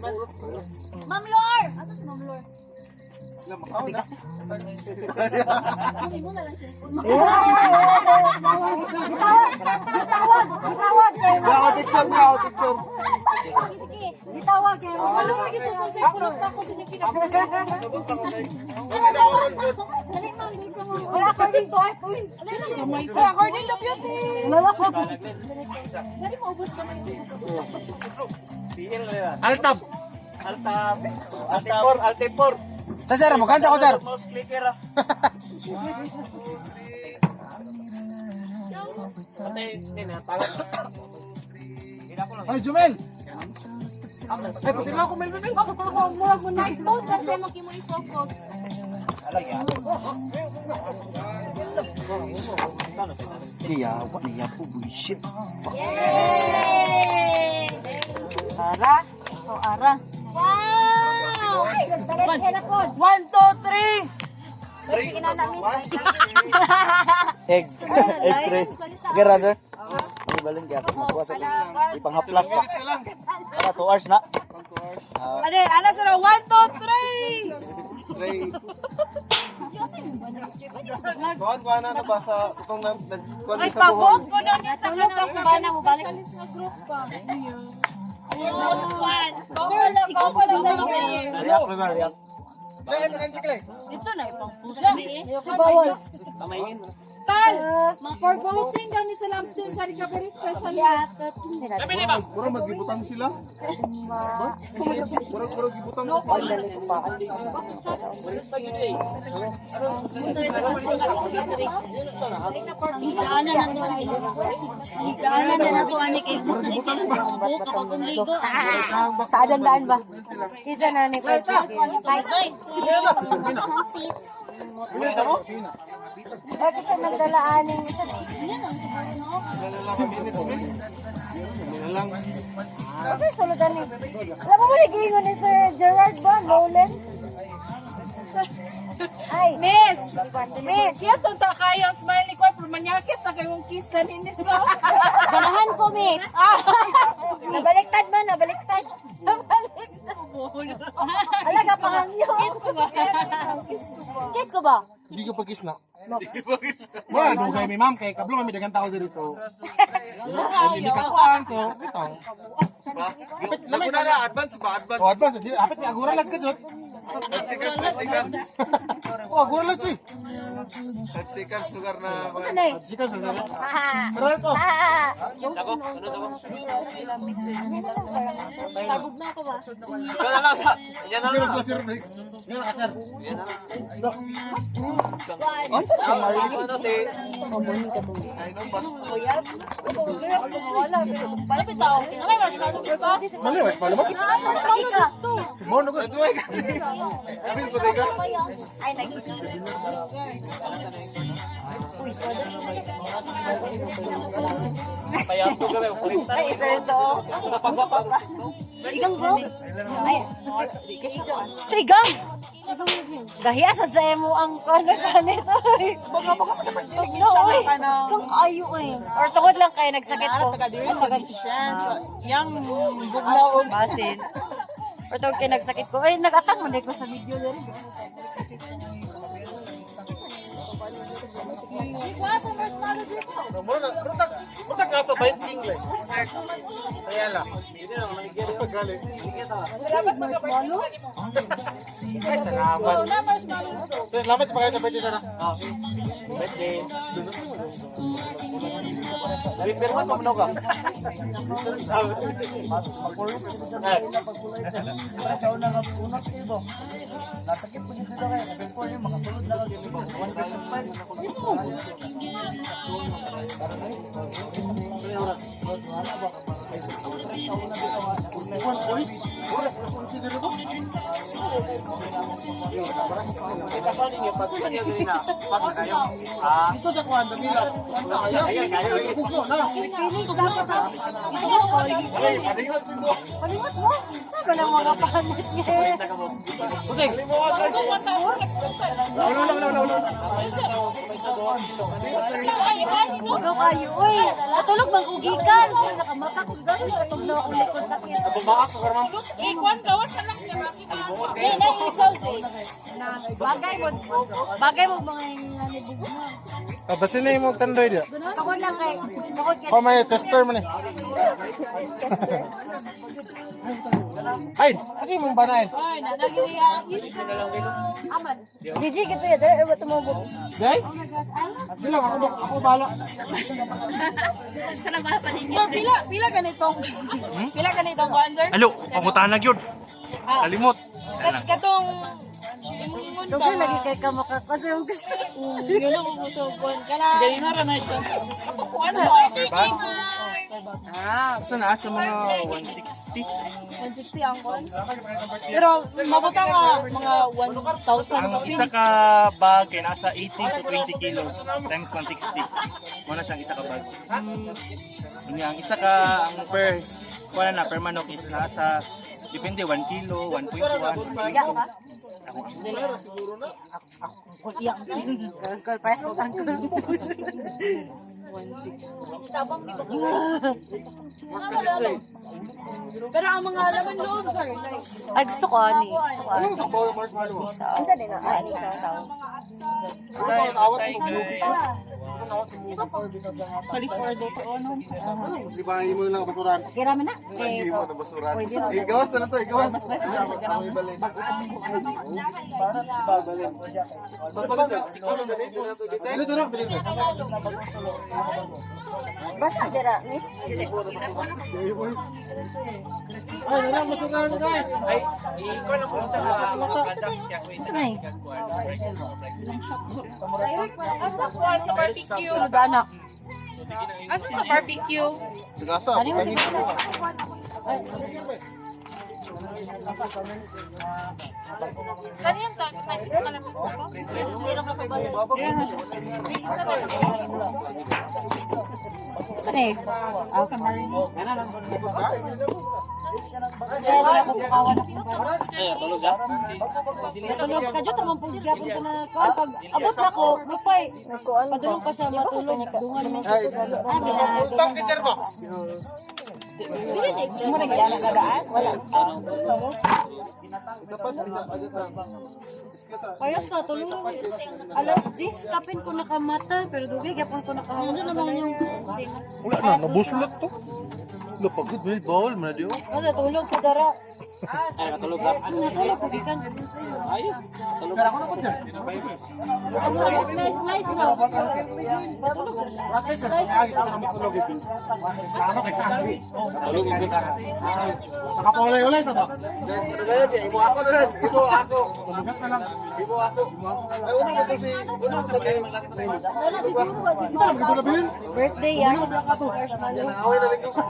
Ma'am Lor! Asa si Ma'am Lor? Lamakaw na. Kunin mo na lang cellphone. Tawag! Tawag! Ako picture, ako picture. Sige, gitawag kayo. Ano ba kita sa cellphone? Basta ako din yung kinakabahan. Bakit ako roll good? Dali, ma'am, dito mo. Wala, according to art, uy. Sa according to beauty. Wala ko. Dali maubos naman yung PL na yan. Altab. Alta Altepor, Altepor. Sa sir, mo kansa ko sir. Mouse clicker ah. Patay din ha, tawag. Ay, Jumel. Ay, pati na ako, Mel, Mel. Murag mo night mode kasi mo kimo i-focus. Iya, wa niya po bullshit. Yay! Ara. Oh, ara. Wow! Dali, na po. 1, 2, 3! Wait, sige na na, miss. Egg. Egg tray. Gara sir. Ay balin kaya ako makuha sa ipanghaplas pa. Minutes na lang. Para 2 hours na. Ade, ana sila. 1, 2, 3! Three. Kuhan, kuhan na na ba sa itong nag kuhan Ay, sa tuhod. pabot ko na niya sa Tulog kanang ka ba na mo balik? specialist na group pa. Ikaw pala na React na react. Lay, lay, lay. Ito na ipang puso. Bawas. Kamayin. Tal, for voting daw ni sa Lampton sa recovery specialist. Mura magibutang sila. Mura mura gibutang. Daanan na na ko ani kay Buka pa kong ligo. Sa daan ba? Isa na ni Ay, seats. Bakit ka nagdala aning isa na? Minutes, man. Ano lang. Okay, sulod ani. Alam mo ba nag-iingon ni Sir Gerard ba? Nolan? Ay, Miss! Miss! Siya itong takaya ang smile ni Kuya, pero manyakis na kayong kiss na ninyo. So, Ganahan ko, miss. Nabaliktad man, nabaliktad. Nabaliktad. Alaga pangangyo. Kiss ko ba? Kiss ko ba? Kiss ko ba? Hindi ko pag-kiss na. Wala, dugay mi ma'am kay kablo kami daghang tao diri so. Hindi ka kuan so bitaw. Ba? Naguna na, advance ba? Advance. Oh, advance di hapit mi agura lang ka jud. 5 seconds, 5 seconds. Oh, agura lang si. 5 seconds, lugar na. Ano eh? Sikat sa Pero ito. Ako, sunod ako. 5 Tagog na ako ba? Ikaw na lang sa. Yan na lang. Unsa si Marilyn? Ano si? Wala bitaw. Ay, marshmallow ba? Mali, marshmallow ba? Lagi ka. Mo no ko. Duay ka. Sabi ko ka. Ay, nag Payato ka lang. Ay, isa ito. Igang bro. Ay. Trigang. Gahiya sad sa imo ang kano kanit oy. Baka baka pa No, oy. Kang kaayo oy. Or tungod lang kay nagsakit ko. Ay, taga siya. So, yang bugnaw og Basin. Or tungod kay nagsakit ko. Ay, nag-atang man ko sa video diri. Mo na, murag ka sa biting like. Saya lang. Paggali. Ay, salamat. Salamat sa pagkain sa birthday sana. Birthday. Pero man pamanaw ka. Sa una nga unas kayo ba? Nasakit po dito kayo. Before yun, makasulod na kayo. 1.5. Ikasal ninyo pag kanyo diri na. Pag kayo. Ah, Ito sa kuan Manila. Ayan, kayo. Bugno na. Ay, palingot si Bo. Palimot mo. Saan lang mga panit niya? Pusing. Huwag kayo, oy. Natulog bang kugikan? Nakamata ko gano'n. Natulog na akong likod sakit. Bumaak ka karon. Ikuan gawas na lang siya kasi Hindi, naiisaw eh. Bagay mo mga nanibog mo. Ah, basin na yung tandoy dia. Takot lang kay, takot kay. Oh, may tester man eh. Ay, kasi mong banain. Aman. GG kito ya, dere ba tumubo? Day? Bilang ako ako bala. So, pila pila ganitong pila ganitong kuan sir? Alo, pangutana gyud. Kalimot. That's katong ingon ba? Dugay lagi kay ka makakasa yung gusto. Yun ang gusto kuan kana. Ganina ra na siya. Katong kuan ba? Asa na sa mga 160. 160 ang kuan. Pero mabutang nga mga 1,000 Ang isa ka bag kay nasa 18 to 20 kilos times 160. Mo na siyang isa ka bag. Unya ang isa ka ang per kuan na per manok is nasa depende 1 kilo, 1.1, 1.2. Ya ka? Ako ang Kung iyak ka. Girl, preso ang Pero ang mga laman loob sir, like Ay, gusto ko ani. Gusto ko ani. Unsa din na? Ah, Isaw. Di ba mo lang basuran? Kirami na. Ay, mo na basuran. Eh, gawas na to, eh, gawas. Ako ibalik. Basta dira, miss. Ay, wala basuran guys. Ay, ikuan lang po sa adak siya ko. Ito na eh. Asa kuan sa barbecue? Sunod ba anak? Asa sa barbecue? Sigasa. Ano yung sige? Kaniyang tag isa ka lang isa ko. May isa ba? Ito na eh. Ah, sa Kaya wala ko bukawan ako. Ay, tulog ah. Matulog ka dyan, tamang pag gyapon ko na kuan pag abot na ko, lupay. Padulong ka sa matulog, dungan mo sa Ah, Utang teacher mo. Mo nagdala ka daan? Wala. Payos na tulog. Alas 10 kapin ko nakamata, pero dugay gyapon ko nakahawas. Ano naman yung Wala na, nabuslat to. Napagod, may bawal man na di oh. Ano tulog ko dara. Ay, katulog ka. Natulog ko gikan. Ayos. Katulog ka. Nice, nice no. Tulog ko. Nakapulay-ulay sa ba? Imo ako na lang. Imo ako. Imo ako. Ay, una ko si... Una ko si... Birthday yan. Yan, away na lang ko.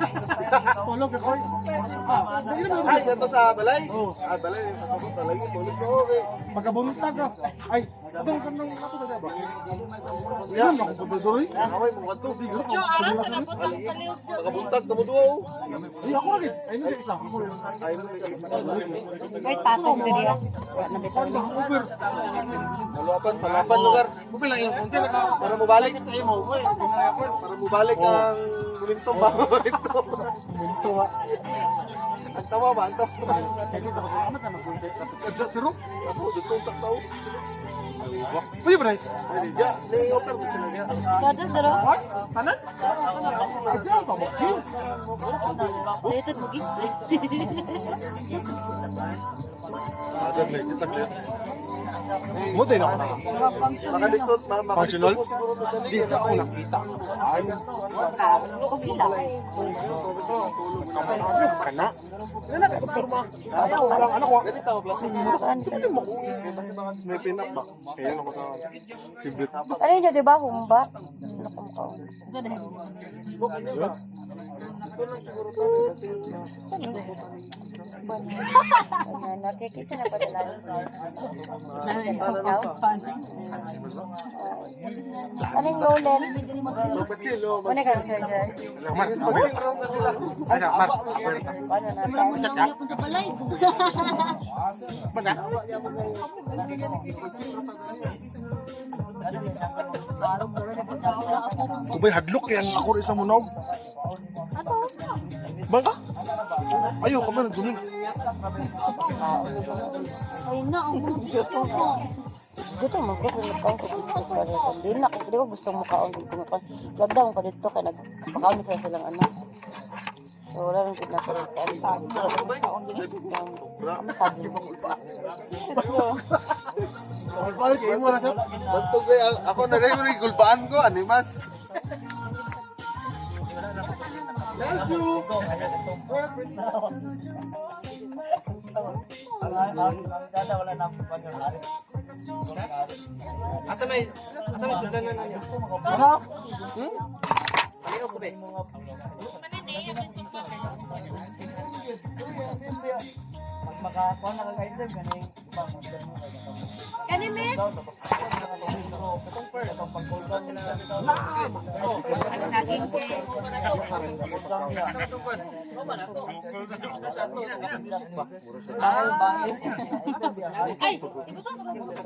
Ay, ganito sa balay? Ah, balay. Pasabot talaga. Tulog ko, okay. Pagkabuntag ka. Ay, atong kanang ato na ba? Yan, ako pabadoy. Away mo kadto. Jo, aras sa naputang palihog. Pagkabuntag na mo duwa. oh. Ay, ako lagi. Ay, hindi isa. Ako rin. Ay, no, Wait, patong diri ah. Maluapan, maluapan lugar. Upil lang yung konti lang. Para mubalik sa imo. Para mubalik ang momentum ba? Momentum. Momentum ba? Ang tawa ba? Ang tawa. Zero? Ako, dito ang tao. Pwede ba rin? Pwede dya. May-offer mo sila niya. Kada daro. What? Tanan? Adya pa mo. Games. Dito mo gis. Mo din ako na. Makalisod, Functional? makalisod mo siguro ito dali. Di ako nakita. Ay, kana. Ano ko? Ganito, plastic. May pinak ba? Kaya ako sa siblit. Ano yun, di ba? Humba? Ano ko mukha? Ano, kikisa na padala. Anong Roland? Pachil, oh. Ano ka, Sir Jer? Pachil raw na sila. Ay, sa Mar. Ano na tayo? Sa balay. Kubay hadlok yan ako rin sa munog. Bangka? Ayo, kami na zoom in. Ay na, ang gusto ko. Gusto mo ko kung ko gusto ko di na di ko gusto mukaon kung mukaon. Lockdown ko dito kay nagpakaon sa silang anak. So wala lang gud na pero sabi. Balik kay imo na sir. Bantog eh, ako na rin yung gulbaan ko, animas. Asa may sudan na niya? Ano? Ano ko be? Kani miss? Ay,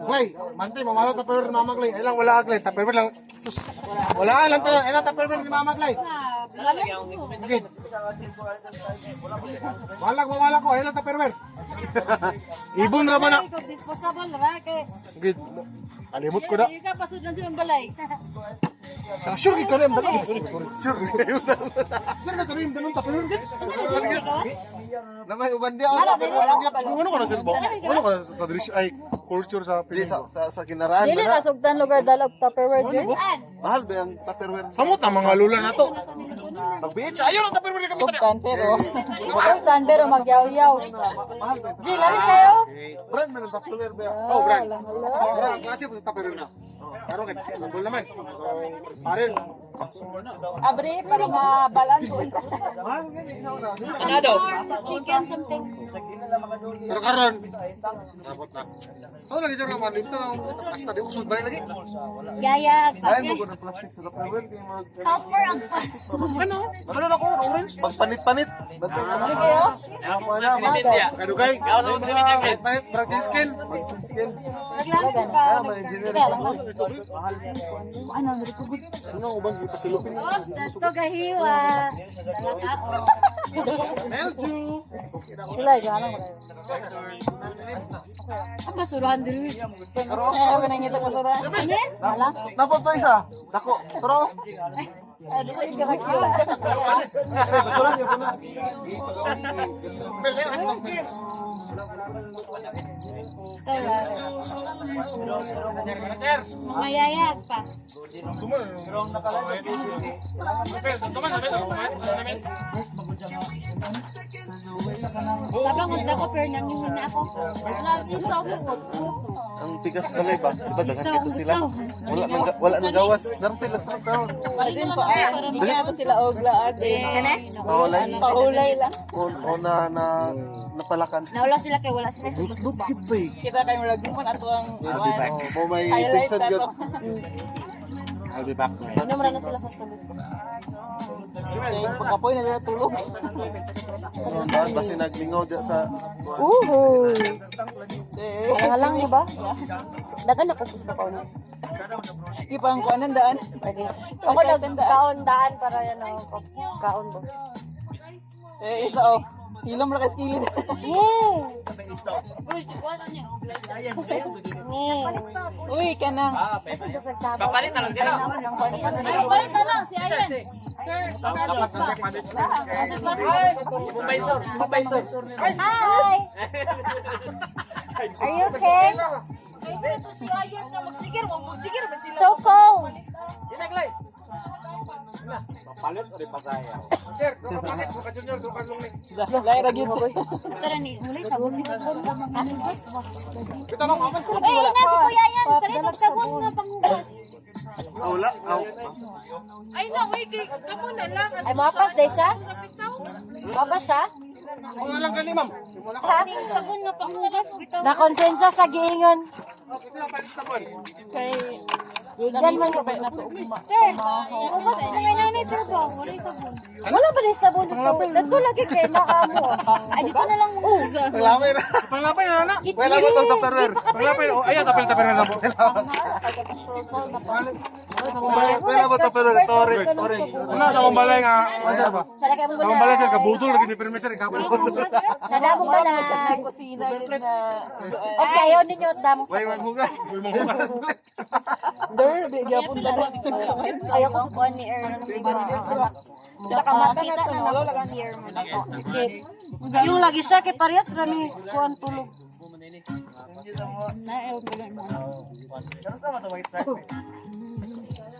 Klay, mantay mamalo tupperware ni Mama Clay. Ay lang wala Clay, tupperware lang. Sus. Wala lang tayo, ay lang tupperware ni Mama Clay. Okay. Wala ko, wala ko, ay lang tupperware. Ibon ra ba na? Disposable ra kay. Gid. Kalimot ko na. Hindi ka pasud lang sa balay. Sa sure gid kalim dalo. Sure. Sure ka kalim dalo tupperware gid. Namay uban di ako. Ano ka na sir bo? Ano ka na sa tradition ay culture sa Di, Pilipinas? sa kinaraan Dili ba na na? sugtan lugar dalog Tupperware jud. Mahal ba yung tupperware? Samot na mga lula na to. Pag-beach, ayaw lang tupperware kami. Sugtan pero. Sugtan pero magyaw-yaw. Ji, lami kayo. Brand man ang tupperware ba? Oh, brand. Brand, ang klase po sa tupperware na. Pero kay disposable naman. So, parel. Abre para mabalance. Mahal nga ikaw na. Ano? Chicken something. Pero karon, tapot na. Oh, lagi siya naman dito na basta di usod balik lagi. Yaya, Dahil mo ko ng plastic sa tupperware. Kaya Copper ang pas. Ano? Ano na ko? Orange? Magpanit-panit. Ba't Lami kayo. Ako na. Kadugay. Palit palit, brand skin. Dagan. Ah, may engineer. Ano diretso gud. Ano ubang gipasilupin? Oops, dato gahiwa. Melju. Kulay galang ko. Ang basurahan diri. Pero nangita basurahan. Amen? Napot to isa. Dako. Pero Ano kayo kakakita? Mga yayag pa. Tabang unta ko pero nangihina na ako. Ang pikas pala ba? Diba daghan kito sila? Wala nang gawas. Nara sila sa taon. Masin pa ah. Hindi ato sila og laag eh. Paulay. Paulay lang. O na na napalakan. Nawala sila kay wala sila sa Busdot gid ba eh. Kita kay murag man ato ang Oh, mo may Highlights pinsan ato. gyud. I'll be back. Ano mo na sila sa sulod. Kay pagkapoy na sila tulog. Ano ba? Basi naglingaw diya sa Uho. Eh, Halang niyo ba? Dagan ako gusto ko na. Di pa ang kuanan daan. Ako nagkaon daan para yan ako. Kaon ba? Eh, isa oh. Hilom ra kay skilid. Yeah. Yeah. Uy, kanang. Papalit na lang sila. Ay, balik na lang si Ayan. Supervisor, supervisor. Hi. Are you okay? Si Ayan na magsigir, wag magsigir ba sila? So cold. Papalit o di pasaya. Lahi ra gyud. Tara ni, muli sabon ni. Eh, na si Kuya Ayan, palit og sabon nga panghugas. Ah, wala. Aw. Ay na, wait, kay kamo na lang. Ay, mapas day siya? Mapas siya? Ha? Sabon nga panghugas bitaw. Nakonsensya sa giingon. Kay Gigan man. na to ugma. Sir, hugas na nga nanay sir ba? Wala yung sabon. Wala ba din sabon dito? Dito lagi kay naamo. Ay, dito na lang mo. Panglapay na. Panglapay na na. Wala mo tong tupperware. Panglapay. Oh, ayan tapel tapel na po. Wala mo tupperware. Orange. Orange. Wala sa akong balay nga. Ano ba? Sada kay mong Sa akong balay sir kabutol lagi ni permi sir kapal. Sada mong balay. Kusina gid na. Okay, ayaw ninyo at damong Way sabon. maghugas. Uy manghugas. Der, di gyapon tanan. Ayaw ko sa kuan ni Aaron. Sila kamata na to, wala lang. Okay. Yung lagi siya kay parehas rami kuan tulog.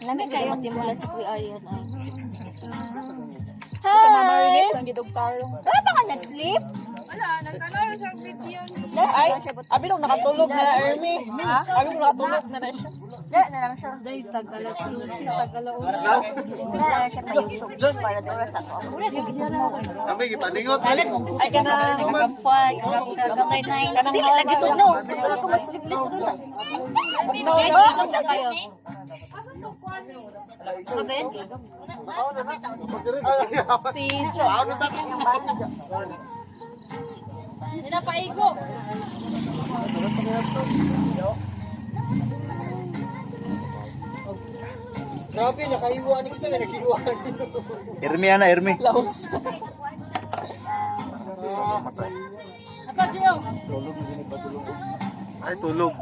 Lami kayo timula si Kuya Ayan. ay. Sa mamarinate ang gidog tarong. Wala ba ka nag-sleep? Wala, nagtanaw siyang video ni... Ay, abi nung nakatulog na na Ermi. Abi nung nakatulog na na siya. Dala na lang siya. Day, tag alas 12, tag alauna. Dala na lang siya pa YouTube para doon sa ako. Wala ko Kami gipaningot. Ay kanang Kampay, kay nine. kanang Dili lagi to no. Gusto ko mag-sleepless ron na. No, Kaya no. ko sa kayo. Magayan kayo. Si Cho. Pinapaigo. Grabe, nakahiwa ni kasi may naghiwa. Ermi ana, Ermi. Laos. Apa Gio? Ay tulog.